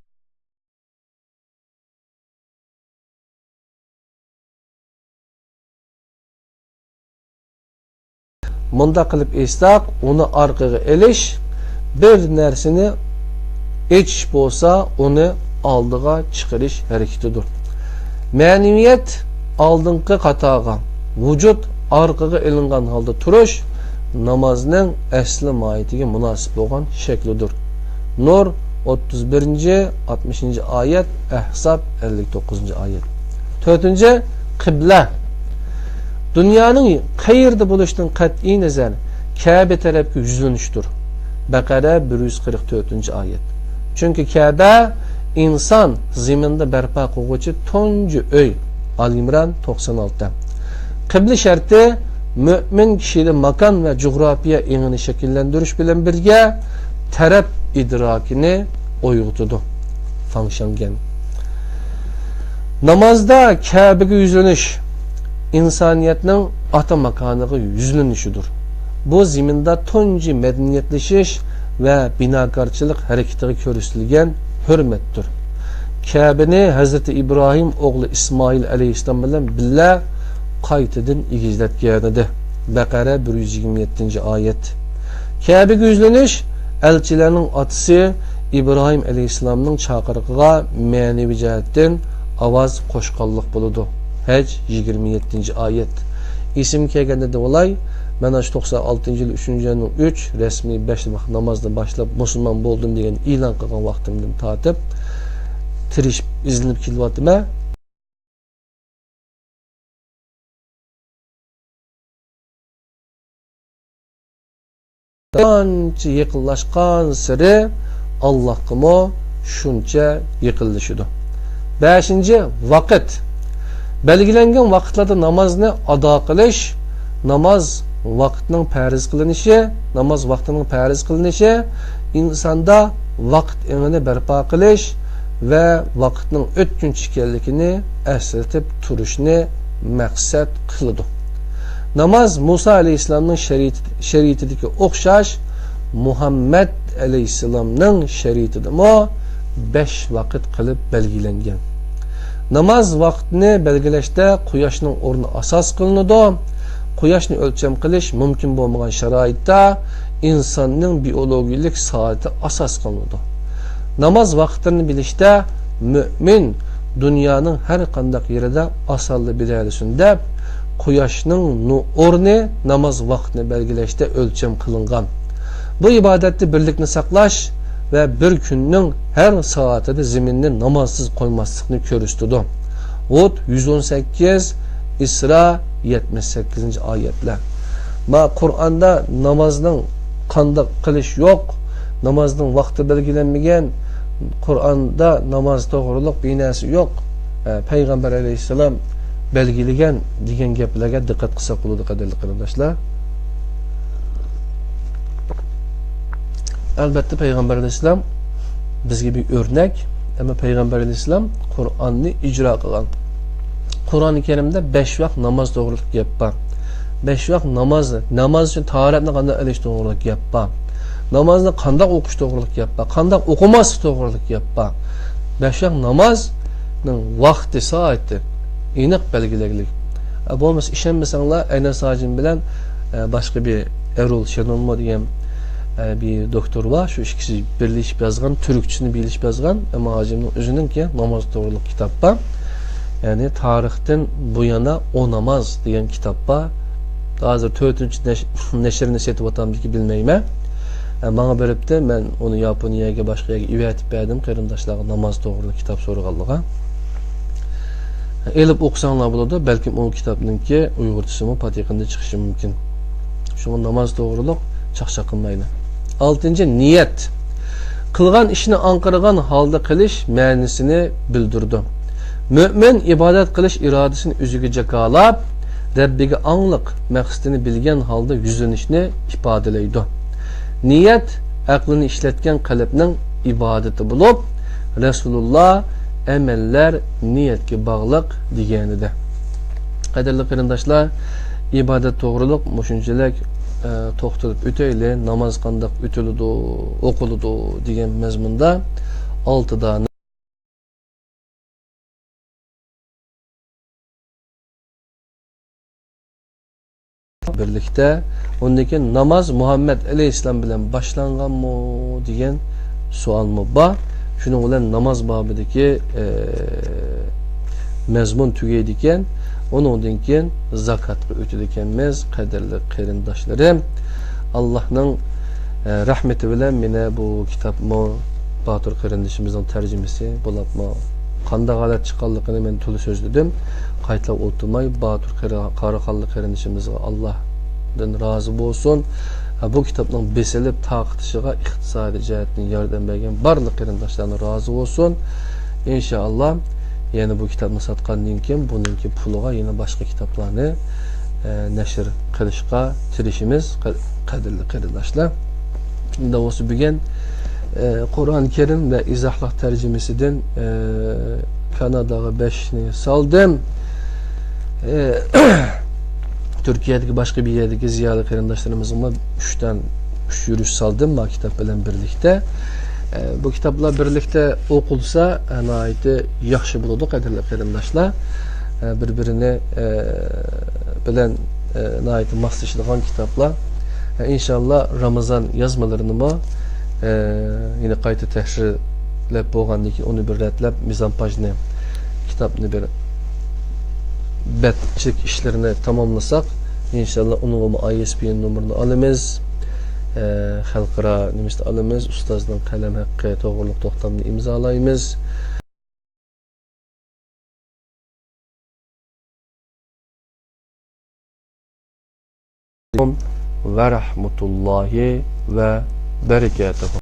مۇنداق قىلىپ ئېيتساق، ئۇنى ئارقىغا ئېلىش، بىر نەرسىنى ئېچىش بولسا، ئۇنى ئالدىغا چىقىرىش ھەرىكىتىدۇر. مەنىۋىيەت ئالدىنقى قاتارغا، ۋۇجۇد ئارقىغا ئېلىنغان ھالدا تۇرۇش نامازنىڭ ئەسلى ماھىيىتىگە مۇناسىپ بولغان شەكلىدۇر. نۇر، ئوتتۇز بىرىنچى، ئاتمىشىنچى ئايەت، ئەھزاب، ئەللىك توققۇزىنچى ئايەت. تۆتىنچى، قىبلە. دۇنيانىڭ قەيەردە بولۇشىدىن قەتئىي نەزەر، كەبە تەرەپكە يۈزلىنىشتۇر. بەقەرە، بىر يۈز قىرىق تۆتىنچى ئايەت. چۈنكى كەبە ئىنسان زېمىندا بەرپا قىلغۇچى تۇنجى ئۆي. ئالى ئىمران، توقسان ئالتە. قىبلە شەرتى مۆمىن كىشىدە ماكان ۋە جۇغراپىيە ئېڭىنى شەكىللەندۈرۈش بىلەن بىرگە، تەرەپ ئىدراكىنى ئويغىتىدۇ. فاڭشاڭگەن. نامازدا كەبىگە يۈزلىنىش ئىنسانىيەتنىڭ ئاتا ماكانىغا يۈزلىنىشىدۇر. بۇ زېمىندا تۇنجى مەدەنىيەتلىشىش ۋە بىناكارچىلىق ھەرىكىتىگە كۆرسىتىلگەن ھۆرمەتتۇر. كەبىنى ھەزرىتى ئىبراھىم ئوغلى ئىسمائىل ئەلەيھىسسالام بىلەن بىللە قايتىدىن ئېگىزلەتكەنىدى. بەقەرە، بىر يۈز يىگىرمە يەتتىنچى ئايەت. كەبىگە يۈزلىنىش ئەلچىلەرنىڭ ئاتىسى ئىبراھىم ئەلەيھىسسالامنىڭ چاقىرىقىغا مەنىۋى جەھەتتىن ئاۋاز قوشقانلىق بولىدۇ. ھەج، يىگىرمە يەتتىنچى ئايەت. ئېسىمگە كەلگەندە دەۋالاي، مەن ئاشۇ توقسان ئالتىنچى يىل ئۈچىنچى ئاينىڭ ئۈچ رەسمىي بەش ۋاقىت نامازنى باشلاپ مۇسۇلمان بولدۇم دېگەن ئېلان قىلغان ۋاقتىمدىن تارتىپ تىرىشىپ ئىزدىنىپ كېلىۋاتىمەن. قانچە يېقىنلاشقانسېرى ئاللاھقىمۇ شۇنچە يېقىنلىشىدۇ. بەشىنچى، ۋاقىت. بەلگىلەنگەن ۋاقىتلاردا نامازنى ئادا قىلىش، ناماز ۋاقتىنىڭ پەرز قىلىنىشى، ناماز ۋاقتىنىڭ پەرز قىلىنىشى ئىنساندا ۋاقىت ئېڭىنى بەرپا قىلىش ۋە ۋاقىتنىڭ ئۆتكۈنچى ئىكەنلىكىنى ئەسلىتىپ تۇرۇشنى مەقسەت قىلىدۇ. ناماز مۇسا ئەلەيھىسسالامنىڭ شەرىئىتى-، شەرىئىتىدىكى ئوخشاش، مۇھەممەد ئەلەيھىسسالامنىڭ شەرىئىتىدىمۇ بەش ۋاقىت قىلىپ بەلگىلەنگەن. ناماز ۋاقتىنى بەلگىلەشتە قۇياشنىڭ ئورنى ئاساس قىلىنىدۇ. قۇياشنى ئۆلچەم قىلىش مۇمكىن بولمىغان شارائىتتا ئىنساننىڭ بىئولوگىيەلىك سائىتى ئاساس قىلىنىدۇ. ناماز ۋاقىتلىرىنى بىلىشتە مۆمىن دۇنيانىڭ ھەر قانداق يېرىدە ئاسانلا بىلەلىسۇن دەپ، قۇياشنىڭ نۇ-، ئورنى ناماز ۋاقتىنى بەلگىلەشتە ئۆلچەم قىلىنغان. بۇ ئىبادەتتە بىرلىكنى ساقلاش ۋە بىر كۈننىڭ ھەر سائىتىدە زېمىننى نامازسىز قويماسلىقنى كۆرسىتىدۇ. ھۇد، يۈز ئون سەككىز، ئىسرا، يەتمىش سەككىزىنچى ئايەتلەر. ما قۇرئاندا نامازنىڭ قانداق قىلىش يوق، نامازنىڭ ۋاقتى بەلگىلەنمىگەن، قۇرئاندا ناماز توغرۇلۇق بىر نەرسە يوق، ئە، پەيغەمبەر ئەلەيھىسسالام بەلگىلىگەن دېگەن گەپلەرگە دىققەت قىلساق بولىدۇ، قەدىرلىك قېرىنداشلار. ئەلبەتتە، پەيغەمبەر ئەلەيھىسسالام بىزگە بىر ئۆرنەك، ئەمما پەيغەمبەر ئەلەيھىسسالام قۇرئاننى ئىجرا قىلغان. قۇرئانى كەرىمدە بەش ۋاق ناماز توغرىلىق گەپ بار. بەش ۋاق ناماز، ناماز ئۈچۈن تاھارەتنى قانداق ئېلىش توغرىلىق گەپ بار. نامازنى قانداق ئوقۇش توغرىلىق گەپ بار. قانداق ئوقۇماسلىق توغرىلىق گەپ بار. بەش ۋاق نامازنىڭ ۋاقتى، سائىتى ئېنىق بەلگىلەنلىك. ئە، بولمىسا ئىشەنمىسەڭلار، ئەينەس ھاجىم بىلەن، ئە، باشقا بىر ئەرۇل شېنونمۇ دېگەن، ئە، بىر دوكتور بار. شۇ ئىككىسى بىرلىشىپ يازغان، تۈركچىسىنى بىرلىشىپ يازغان، ئەمما ھاجىمنىڭ ئۆزىنىڭكى ناماز توغرىلىق كىتاب بار. يەنى تارىختىن بۇيانا ئون ناماز دېگەن كىتاب بار. ھازىر تۆتىنچى نەش-، نەشرىنى سېتىۋاتامدىكى بىلمەيمەن. ئە، ماڭا بېرىپتۇ، مەن ئۇنى ياپونىيەگە، باشقا يەرگە ئېۋەتىپ بەردىم، قېرىنداشلارغا ناماز توغرىلىق كىتاب سورىغانلىقىغا. ئېلىپ ئوقۇساڭلار بولىدۇ، بەلكىم ئۇ كىتابنىڭكى ئۇيغۇرچىسىمۇ پات يېقىندا چىقىشى مۇمكىن. شۇڭا ناماز توغرۇلۇق چاقچاق قىلمايلى. ئالتىنچى، نىيەت. قىلغان ئىشنى ئاڭقىرغان ھالدا قىلىش مەنىسىنى بىلدۈرىدۇ. مۆمىن ئىبادەت قىلىش ئىرادىسىنى ئۆزىگە جاكارلاپ، رەببىگە ئاڭلىق، مەقسىتىنى بىلگەن ھالدا يۈزلىنىشنى ئىپادىلەيدۇ. نىيەت ئەقلىنى ئىشلەتكەن قەلبنىڭ ئىبادىتى بولۇپ، رەسۇلۇللا «ئەمەللەر نىيەتكە باغلىق» دېگەنىدى. قەدىرلىك قېرىنداشلار، ئىبادەت توغرۇلۇق مۇشۇنچىلىك، ئە، توختىلىپ ئۆتەيلى. ناماز قانداق ئۆتۈلىدۇ، ئوقۇلىدۇ دېگەن مەزمۇندا ئالتە دانە بىرلىكتە، ئۇندىن كېيىن ناماز مۇھەممەد ئەلەيھىسسالام بىلەن باشلانغانمۇ دېگەن سوئالمۇ بار. شۇنىڭ بىلەن ناماز بابىدىكى، ئە، مەزمۇن تۈگەيدىكەن. ئۇنىڭدىن كېيىن زاكاتقا ئۆتىدىكەنمىز، قەدىرلىك قېرىنداشلىرىم. ئاللاھنىڭ، ئە، رەھمىتى بىلەن مېنى بۇ كىتابمۇ باتۇر قېرىندىشىمىزنىڭ تەرجىمىسى بولاپمۇ، قانداق ھالەت چىققانلىقىنى مەن تولا سۆزلىدىم. قايتىلاپ ئولتۇرماي، باتۇر قېرى-، قاراخانلىق قېرىندىشىمىزغا ئاللاھدىن رازى بولسۇن. ھە، بۇ كىتابنىڭ بېسىلىپ تارقىتىشىغا ئىقتىسادىي جەھەتتىن ياردەم بەرگەن بارلىق قېرىنداشلارنى رازى بولسۇن. ئىنشائاللا، يەنە بۇ كىتابنى ساتقاندىن كېيىن، بۇنىڭكى پۇلىغا يەنە باشقا كىتابلارنى، ئە، نەشر قىلىشقا تىرىشىمىز، قە-، قەدىرلىك قېرىنداشلار. شۇنداق بولسا، بۈگۈن، ئە، قۇرئان كەرىم ۋە ئىزاھلىق تەرجىمىسىدىن، ئە، كاناداغا بەشنى سالدىم. ئە، تۈركىيەدىكى باشقا بىر يەردىكى زىيالىي قېرىنداشلىرىمىزغىمۇ ئۈچتىن ئۈچ يۈرۈش سالدىم، ما كىتاب بىلەن بىرلىكتە. ئە، بۇ كىتابلار بىرلىكتە ئوقۇلسا، ئە، ناھايىتى ياخشى بولىدۇ، قەدىرلىك قېرىنداشلار. ئە، بىر-بىرىنى، ئە، بىلەن، ئە، ناھايىتى ماسلىشىدىغان كىتابلار. ئە، ئىنشاللا رامىزان يازمىلىرىنىمۇ، ئە، يەنە قايتا تەھرىرلەپ بولغاندىن كېيىن، ئۇنى بىر رەتلەپ، مىزانپاژنى، كىتابنى بىر بەتچىلىك ئىشلىرىنى تاماملىساق، ئىنشاللا ئۇنىڭغىمۇ ئاي ئېس بى ئېن نومۇرىنى ئالىمىز. ئە، خەلقئارا نېمىسىنى ئالىمىز، ئۇستازنىڭ قەلەم ھەققى توغرۇلۇق توختامنى ئىمزالايمىز. ۋە رەھمەتۇللاھى ۋە بەرىكاتۇھۇ.